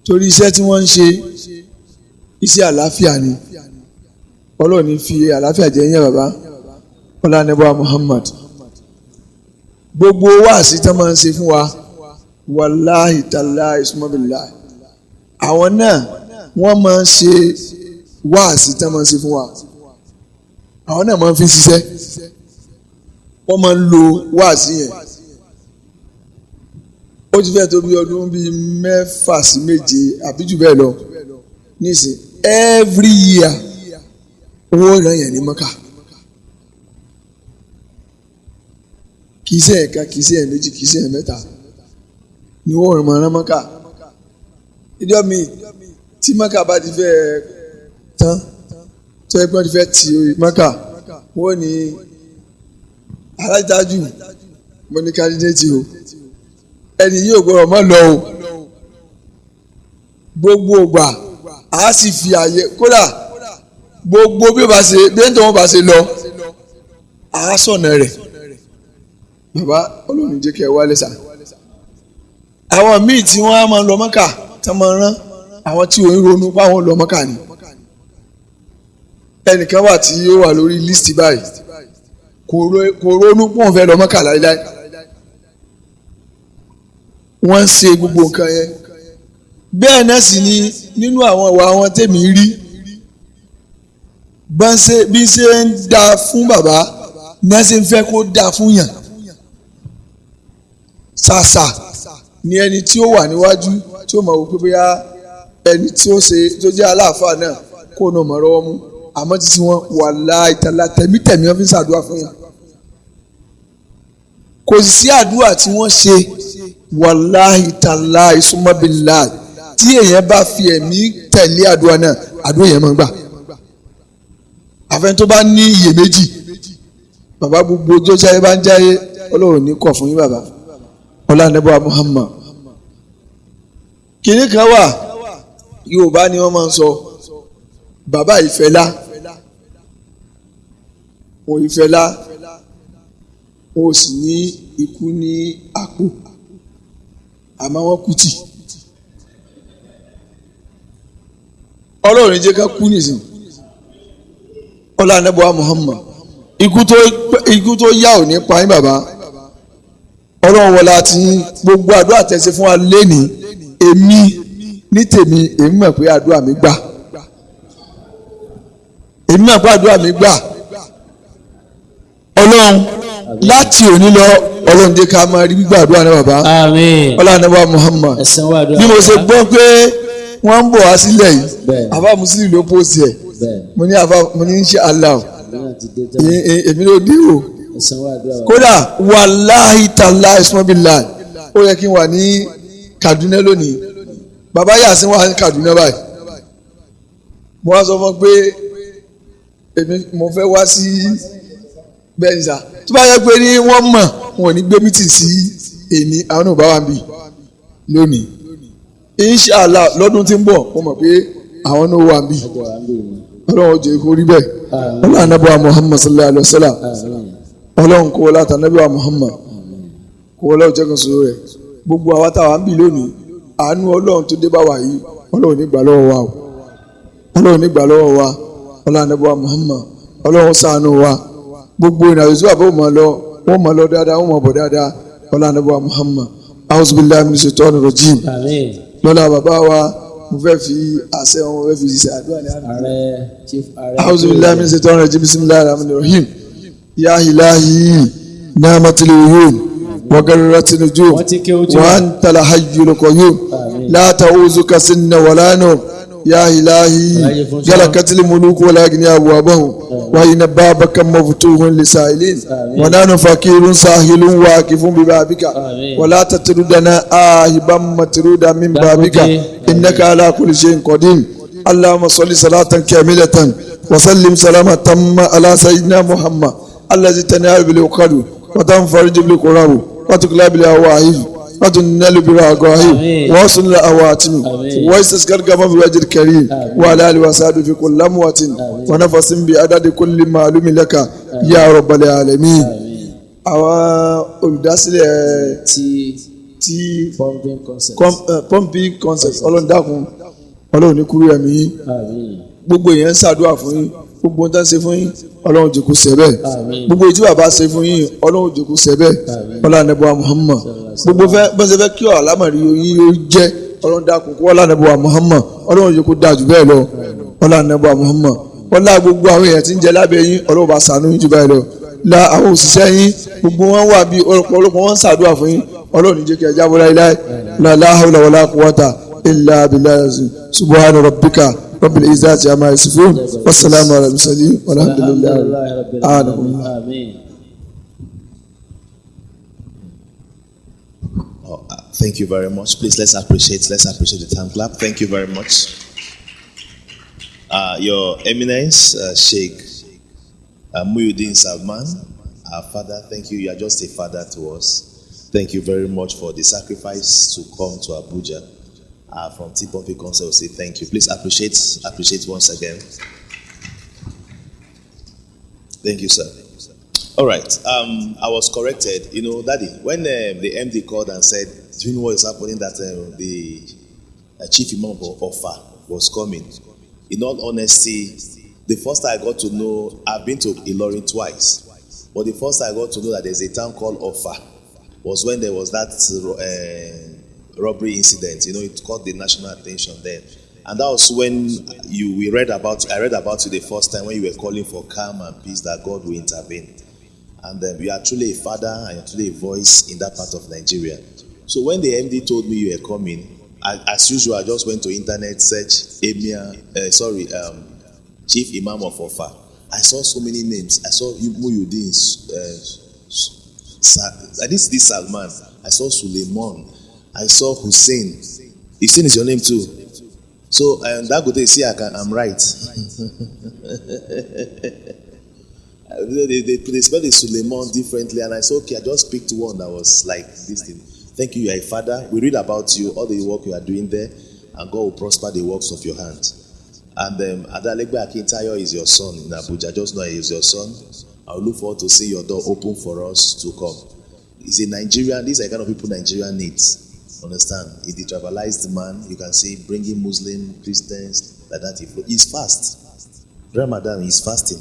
torí iṣẹ́ tí wọ́n ń ṣe iṣẹ́ àlàáfíà ni. Ọlọ́run fi àlàáfíà jẹ́ yẹn bàbá. Ọlá Muhammad. Gbogbo wáàsí tán máa ń ṣe fún wa, wàláhì tàláhì sùmọ́bìlá, àwọn náà wọ́n máa ń ṣe wáàsí tán máa ń ṣe fún wa, àwọn náà máa ń fi ṣiṣẹ́, wọ́n máa ń lo wáàsí yẹn. Ó ti fẹ́ tó bí ọdún bíi 6 sí 7 àbí jù bẹ́ẹ̀ lọ nísìn, every year owó ìran yẹn ní Mọ́kà. Kì í ṣe ẹ̀ka, kì í ṣe ẹ̀méjì, kì í ṣe ẹ̀mẹ́ta ni wọ́n rìn mọ́rán Mọ́kà. Ìjọ mi tí Mọ́kà bá ti fẹ́ tán, tó ẹgbẹ́ ti fẹ́ ti Mọ́kà, wọ́n ní alájájú mo ní kandidate o, ẹni yóò gbọ́dọ̀ mọ́ lọ o. Gbogbo ògbà a sì fi àyè, kódà gbogbo bí ó bá ṣe bí ẹni tó wọ́n bá ṣe lọ, a sọ̀nà rẹ̀. Bàbá, Ọlọ́run jẹ́ kí ẹ wálé sá. Àwọn míì tí wọ́n á máa lọ Mọ́kà tí wọ́n máa rán àwọn tí òun ronú páwọn lọ Mọ́kà ni. Ẹnìkan wà tí ó wà lórí lísìtì báyìí, kò ronú pọ́n fẹ́ lọ Mọ́kà láíláí. Wọ́n ń ṣe gbogbo nǹkan yẹn. Bẹ́ẹ̀ náà sì ni nínú àwọn ìwà wọn tèmi rí, bí ṣe ń da fún bàbá náà ṣe ń fẹ́ kó da fún yàn. Ṣàṣà ni ẹni tí ó wà níwájú tí ó mọ̀ wò pé bóyá ẹni tí ó ṣe tó jẹ́ aláàfáà náà kó náà mọ̀ rọ́wọ́ mú, àmọ́ títí wọn wà láì tàlà tẹ̀mítẹ̀mí wọn fi ń ṣàdúrà fún yàn. Kò sí àdúrà tí wọ́n ṣe, wàláhì tàláhì súnmọ́bìláì, tí èèyàn bá fi ẹ̀mí tẹ̀lé àdúrà náà, àdúrà yẹn máa ń gbà. Àfẹn tó bá ní iyèméjì. Bàbá, gbogbo ojú ọjọ́ ayé bá ń jáyé, Ọlọ́run ní kọ̀ fún yín bàbá. Ọlá nẹ́bọ̀ Muhammad. Kìnní kan wà, Yorùbá ni wọ́n máa ń sọ, bàbá ìfẹ́lá, òun ìfẹ́lá, òun sì ní ikú ní àpò, àmọ́ wọ́n kú tì. Ọlọ́run jẹ́ ká kú nìsín. Ọlá nẹ́bọ̀ Muhammad. Ikú tó yá ò ní pa yín bàbá. Ọlọ́run wọlé àti gbogbo àdúrà tẹ̀sí fún wa lénìí, èmi ní tèmi, èmi mọ̀ pé àdúrà mi gbà. Èmi náà pàdúrà mi gbà. Ọlọ́run láti òní lọ, Ọlọ́run jẹ́ ká máa rí gbígbàdúrà náà bàbá. Àmín. Ọlọ́run náà bá Muhammad. Ẹ̀sán wà dùn. Bí mo ṣe gbọ́ pé wọ́n ń bọ̀ wá sílẹ̀ yìí, Bẹ́ẹ̀. àbá Muslim ló pòsì ẹ̀. Bẹ́ẹ̀. Mo ní àbá, mo ní ṣe Allah, Náà ti dé tán. èmi ló dé o. Ẹ̀sán wà dùn. Kódà wàláhì tàlá ìsúnmọ́bìlà, ó yẹ kí n wà ní Kaduna lónìí. Bàbá Yasin wà ní Kaduna báyìí. Mo wá sọ fún un pé èmi mo fẹ́ wá sí bẹ́ẹ̀ ní sà. Tó bá yẹ pé ní wọ́n mọ̀, wọn ò ní gbé mítì sí èmi, àwọn ò bá wà níbí lónìí. Inshallah, lọ́dún tí ń bọ̀, mo mọ̀ pé àwọn náà wà níbí. Ọjọ́ wa ń bè wọ́n. Ọlọ́run ó jẹ́ kó rí bẹ́ẹ̀. Àmín. Ọlọ́run anábọ̀ Muhammad sallallahu alayhi wa sallam. Àmín. Ọlọ́run kó wọlé àtànábì wa Muhammad, kó wọlé ọjọ́ kan sọ̀rọ̀ rẹ̀. Gbogbo àwa táwa ń bì lónìí, àánú Ọlọ́run tó dé bá wa yìí, Ọlọ́run ní gbà lọ́wọ́ wa o, Ọlọ́run ní gbà lọ́wọ́ wa. Ọlọ́run anábì wa Muhammad, Ọlọ́run ṣàánú wa. Gbogbo ìrìnàjò tí bàbá ò mọ̀ lọ, wọ́n mọ̀ lọ dáadáa, wọ́n mọ̀ bọ̀ dáadáa. Ọlọ́run anábì wa Muhammad. A'udhu billahi minash shaitani rajim. Àmín. Lọ́la bàbá wa, mo fẹ́ fi àṣẹ wọn, mo fẹ́ fi ṣe àdúrà ní àná. Ààrẹ Chief Ààrẹ. أعوذ بالله من الشيطان الرجيم. بسم الله الرحمن الرحيم. يا إلهي، نامت العيون وقرت النجوم Wọ́n ti ké ojú. وأنت الحي القيوم. آمين. لا تؤوزك سن ولا نوم. يا إلهي، جلكت الملوك والأغنياء أبوابهم، وإن بابك مفتوح لسائلين. آمين. ونحن فقير ساهل واقف ببابك. آمين. ولا تطردنا آهبا مطرودا من بابك. Dangote. إنك على كل شيء قدير. اللهم صل صلاة كاملة وسلم سلاما تاما على سيدنا محمد الذي تنال بالعقد وتنفرج بالكرب وتقلب بالأواهي وتنال بالرغائب آمين. وصل الأواتم آمين. ويستسقى الغمام بوجه الكريم آمين. وعلى آله وصحبه في كل لموة ونفس بعدد كل معلوم لك يا رب العالمين. Àmín. Àwọn olùdásílẹ̀ Ti tí pumping concept. Pumping concept, Ọlọ́run dákun, Ọlọ́run ní kúrú ẹ̀mí yín. Àmín. Gbogbo èèyàn ń ṣàdúrà fún yín. Gbogbo ohun tó ń ṣe fún yín, Ọlọ́run jẹ́ kó ṣẹ bẹ́ẹ̀. Àmín. Gbogbo èyí tí bàbá ṣe fún yín, Ọlọ́run jẹ́ kó ṣẹ bẹ́ẹ̀. Àmín. Ọlọ́run ànábì Muhammad. Gbogbo fẹ́ bọ́n ṣe fẹ́ kí ọ̀rọ̀ àlámọ̀rí yín yóò jẹ́, Ọlọ́run dákun kó ọlọ́run ànábì Muhammad, Ọlọ́run jẹ́ kó dáa jù bẹ́ẹ̀ lọ. Ọlọ́run ànábì Muhammad, ọlá gbogbo àwọn èèyàn tí ń jẹ lábẹ́ yín, Ọlọ́run bá ṣàánú yín jù báyìí lọ. La àwọn òṣìṣẹ́ yín, gbogbo wọn wà bí ọ̀pọ̀lọpọ̀ wọn ń ṣàdúrà fún yín. Ọlọ́run ní jẹ́ kí ẹ jábọ́ láíláí. La la hawla wala quwwata illa billahi. Subhana rabbika rabbil izzati amma yasifun, wassalamu ala mursalin, walhamdulillahi Alhamdulillahi Rabbil alamin. Alamin. Àmín. Oh, thank you very much. Please let's appreciate the time clap. Thank you very much. Your Eminence, Sheikh Muyideen Salman, our father, thank you. You are just a father to us. Thank you very much for the sacrifice to come to Abuja. From T Pumping Council, say thank you. Please appreciate once again. Thank you, sir. All right. I was corrected. You know, Daddy, when the MD called and said, "Do you know what is happening? That the Chief Imam of Ofa was coming." In all honesty, the first I got to know, I've been to Ilorin twice, but the first I got to know that there's a town called Ofa was when there was that robbery incident. You know, it caught the national attention then. And that was when you we read about I read about you the first time when you were calling for calm and peace, that God will intervene. And you are truly a father and you're truly a voice in that part of Nigeria. So when the MD told me you were coming, as usual, I just went to internet search Emir, Chief Imam of Ofa. I saw so many names. I saw Muyideen, I didn't see Salman. I saw Suleiman. I saw Hussein. Hussein is your name too. So that good day, see, I'm right. They spelled it Suleiman differently, and I said, okay, I just picked one that was like this thing. Thank you, you are a father. We read about you, all the work you are doing there, and God will prosper the works of your hands. And Adalegbe Akintayo is your son in Abuja. Just know he is your son. I will look forward to see your door open for us to come. He's a Nigerian. These are the kind of people Nigeria needs. Understand? He's the tribalized man. You can see bringing Muslim, Christians, like that. He's fast. Ramadan, he's fasting.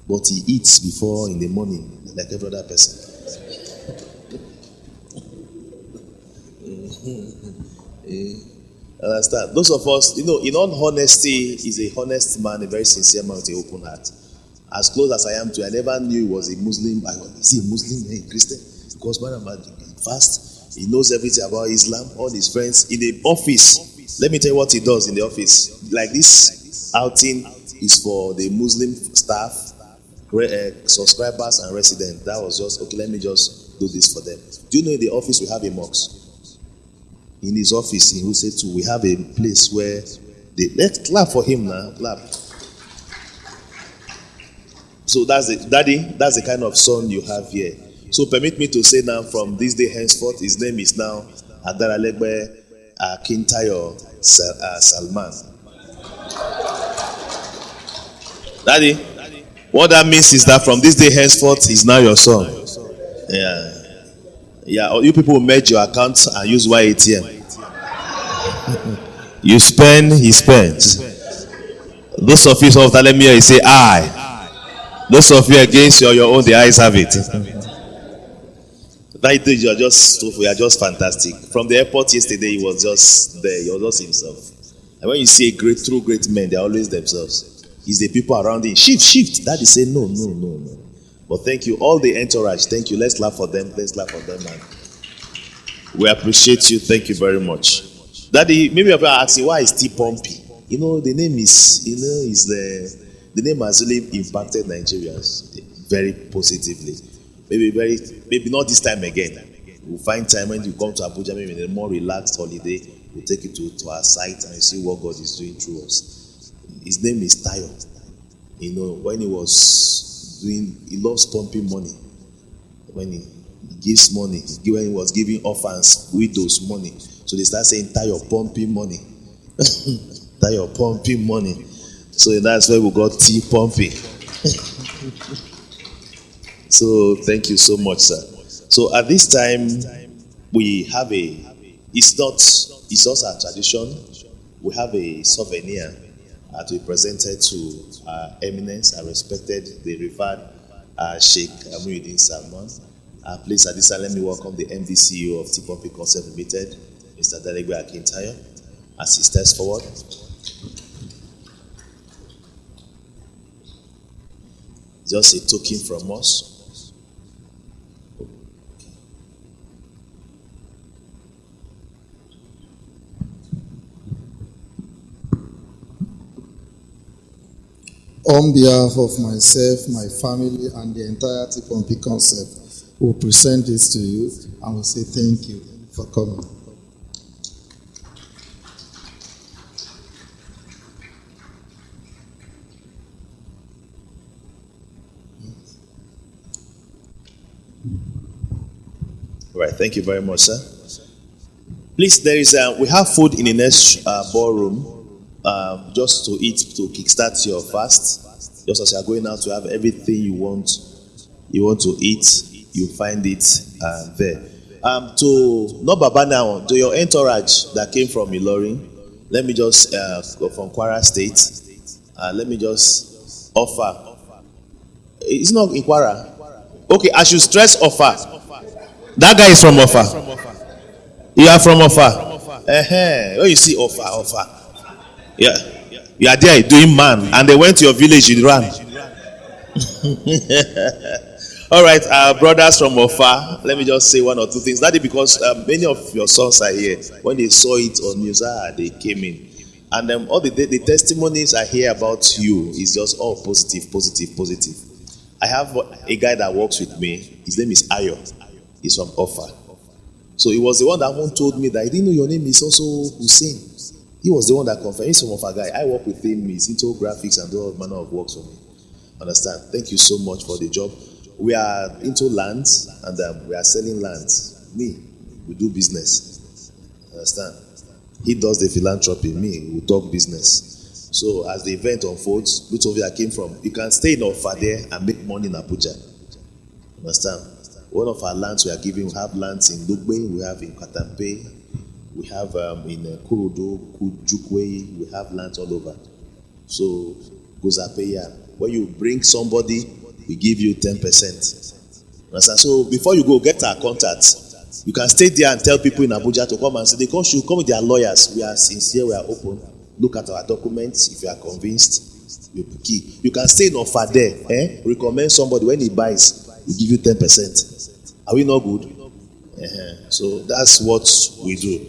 But he eats before in the morning, like every other person. Understand? Those of us, you know, in all honesty, he's a honest man, a very sincere man with an open heart. As close as I am to, I never knew he was a Muslim. I was, is he a Muslim? Hey, Christian? Because man, fast. He knows everything about Islam. All his friends in the office. Let me tell you what he does in the office. Like this outing is for the Muslim staff, subscribers and residents. That was just, okay, let me just do this for them. Do you know in the office we have a mosque? In his office in Wuse 2, we have a place where they, let's clap for him now, clap. So that's the, Daddy, that's the kind of son you have here. So permit me to say now, from this day henceforth, his name is now Adaralegbe Akintayo Salman. Daddy, what that means is that from this day henceforth, he's now your son. Yeah. Yeah, you people merge your accounts and use YATM. You spend, he spends. Those of you who have telling me, you say, I. Those of you against your own, the eyes have it. That day, you are just fantastic. From the airport yesterday, he was just there. He was just himself. And when you see a great, true great men, they are always themselves. It's the people around him. Shift, shift. Daddy say, no, no, no, no. But thank you. All the entourage, thank you. Let's laugh for them. Let's laugh for them, man. We appreciate you. Thank you very much. Daddy, maybe I'm asking, why is T Pumpy? You know, the name is, you know, is the name has really impacted Nigerians very positively. Maybe not this time again. We'll find time when you come to Abuja, maybe in a more relaxed holiday, we'll take you to our site and you see what God is doing through us. His name is Tayo. You know, when he was doing, he loves pumping money. When he gives money, when he was giving orphans, widows money. So they start saying, Tayo pumping money. Tayo pumping money. So that's where we got T Pumpy. So thank you so much, sir. So at this time, we have a, it's not our tradition. We have a souvenir to be presented to our eminence, our respected, the revered Sheikh Muhyiddin Salman. Please, at this time, let me welcome the MD CEO of T Pumpy Concept Limited, Mr. Adaregbe Akintayo, as he steps forward. Just a token from us. On behalf of myself, my family, and the entire T Pumpy Concept, we'll present this to you and we'll say thank you for coming. All right, thank you very much, sir. Please, we have food in the next ballroom. Just to eat, to kickstart your fast. Just as you are going out to have everything you want to eat, you find it there. To not Baba now, to your entourage that came from Ilorin, let me just go from Kwara State. Let me just offer. It's not in Kwara. Okay, I should stress offer. That guy is from Offa. You are from Offa. When you see Offa, Offa. Yeah. You are there doing man, and they went to your village, you ran. All right, our brothers from Offa, let me just say one or two things. That is because many of your sons are here. When they saw it on news, they came in. And all the testimonies I hear about you is just all positive, positive, positive. I have a guy that works with me. His name is Ayo. He's from Offa. So he was the one that once told me that he didn't know your name is also Hussein. He was the one that confirmed. He's from Offa guy. I work with him. He's into graphics and all manner of works for me. Understand? Thank you so much for the job. We are into lands and we are selling lands. Me, we do business. Understand? He does the philanthropy. Me, we talk business. So as the event unfolds, which of you I came from, you can stay in Offa there and make money in Abuja. Understand? One of our lands we are giving, we have lands in Lugbe, we have in Katampe, we have in Kurudu, Kujukwe, we have lands all over. So, Gozapeya, when you bring somebody, we give you 10%. Understand? So before you go, get our contact. You can stay there and tell people in Abuja to come and say, they come, should come with their lawyers. We are sincere, we are open. Look at our documents. If you are convinced, you key. You can stay in Offa there. Eh? Recommend somebody when he buys, we give you 10%. Are we not good? Uh-huh. So that's what we do.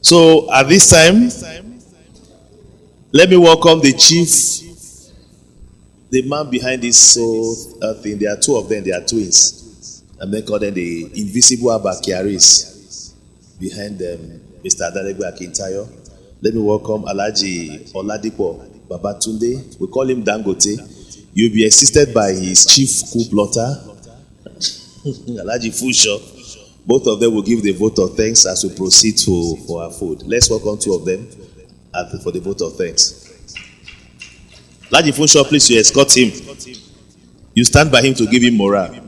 So at this time, let me welcome the chief, the man behind this whole thing. There are two of them, they are twins. And they call them the invisible Abba Kyaris behind them, Mr. Adalegbe Akintayo. Let me welcome Alhaji Oladipo Babatunde. We call him Dangote. You'll be assisted by his chief coup plotter, Alhaji Fusho. Both of them will give the vote of thanks as we proceed for our food. Let's welcome two of them for the vote of thanks. Alhaji Funsho, please, you escort him. You stand by him to give him morale.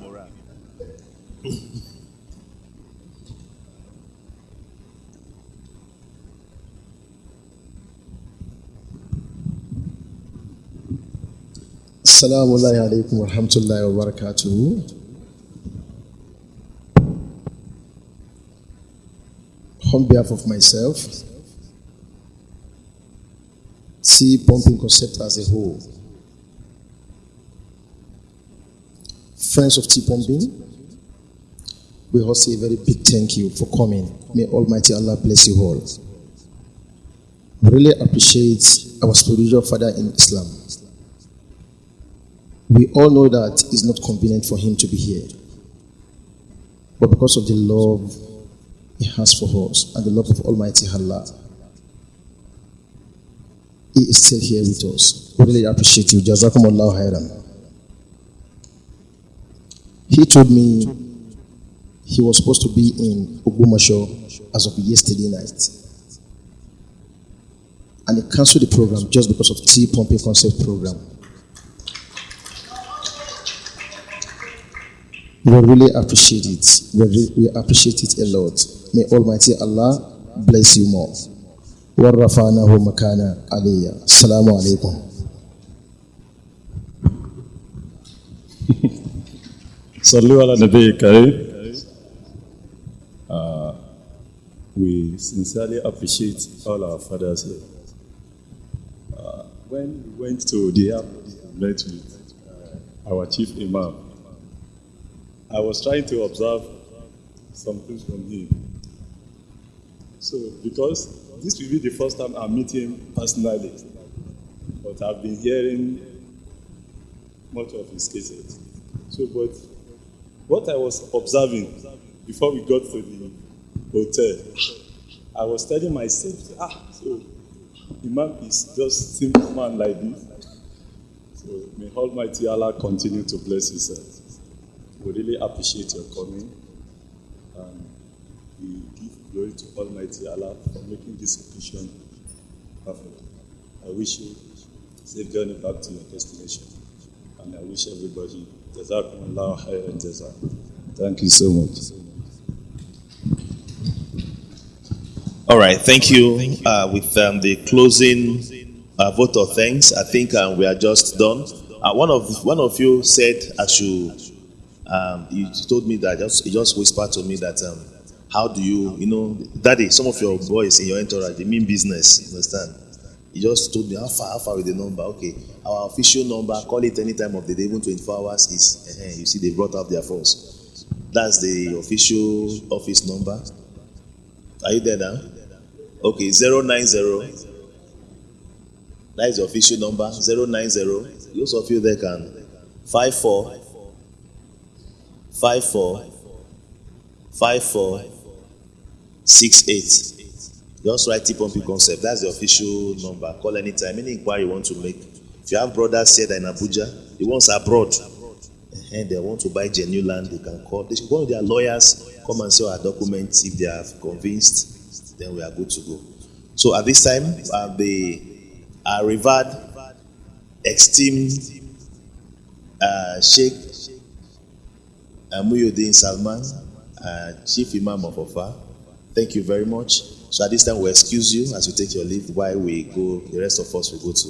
Assalamu alaikum wa rahmatullahi wa barakatuhu. On behalf of myself, T Pumping Concept as a whole, friends of T Pumping, we all say a very big thank you for coming. May Almighty Allah bless you all. We really appreciate our spiritual father in Islam. We all know that it's not convenient for him to be here, but because of the love he has for us and the love of Almighty Allah, he is still here with us. We really appreciate you. Jazakumullahu khairan. He told me he was supposed to be in Ogbomoso as of yesterday night, and he cancelled the program just because of T Pumping Concept program. We really appreciate it. We appreciate it a lot. May Almighty Allah bless you more. وَرَفَعْنَاهُ مَكَانًا عَلِيًّا. Assalamu alaikum. Sallu ala Nabi Kareem. We sincerely appreciate all our fathers here. When we went to the airport and met with our chief imam, I was trying to observe some things from him. So, because this will be the first time I'm meeting him personally, but I've been hearing much of his cases. So, but what I was observing before we got to the hotel, I was telling myself, so Imam is just simple man like this. So may Almighty Allah continue to bless you, sir. We really appreciate your coming, and we give glory to Almighty Allah for making this occasion perfect. I wish you safe journey back to your destination, and I wish everybody Jazakumullahu khairan jazak. Thank you so much. All right, thank you. With the closing vote of thanks, I think we are just done. One of you said I should. You told me that he just whispered to me that how do you know, Daddy, some of your boys in your entourage, they mean business, you understand? He just told me how far with the number. Okay, our official number, call it any time of the day, even 24 hours is. You see, they brought out their phones. That's the official office number. Are you there now? Okay, 090. That is the official number, 090. Those of you there can 54 54 54 68. Just write T Pumping Concept. That's the official number. Call anytime. Any inquiry you want to make. If you have brothers here that in Abuja, the ones abroad, and they want to buy genuine land, they can call. They should go with their lawyers, come and see our documents. If they are convinced, then we are good to go. So at this time, the revered, esteemed Sheikh Muyideen Salman, Chief Imam of Offa, thank you very much. So at this time, we'll excuse you as you take your leave while we go, the rest of us will go to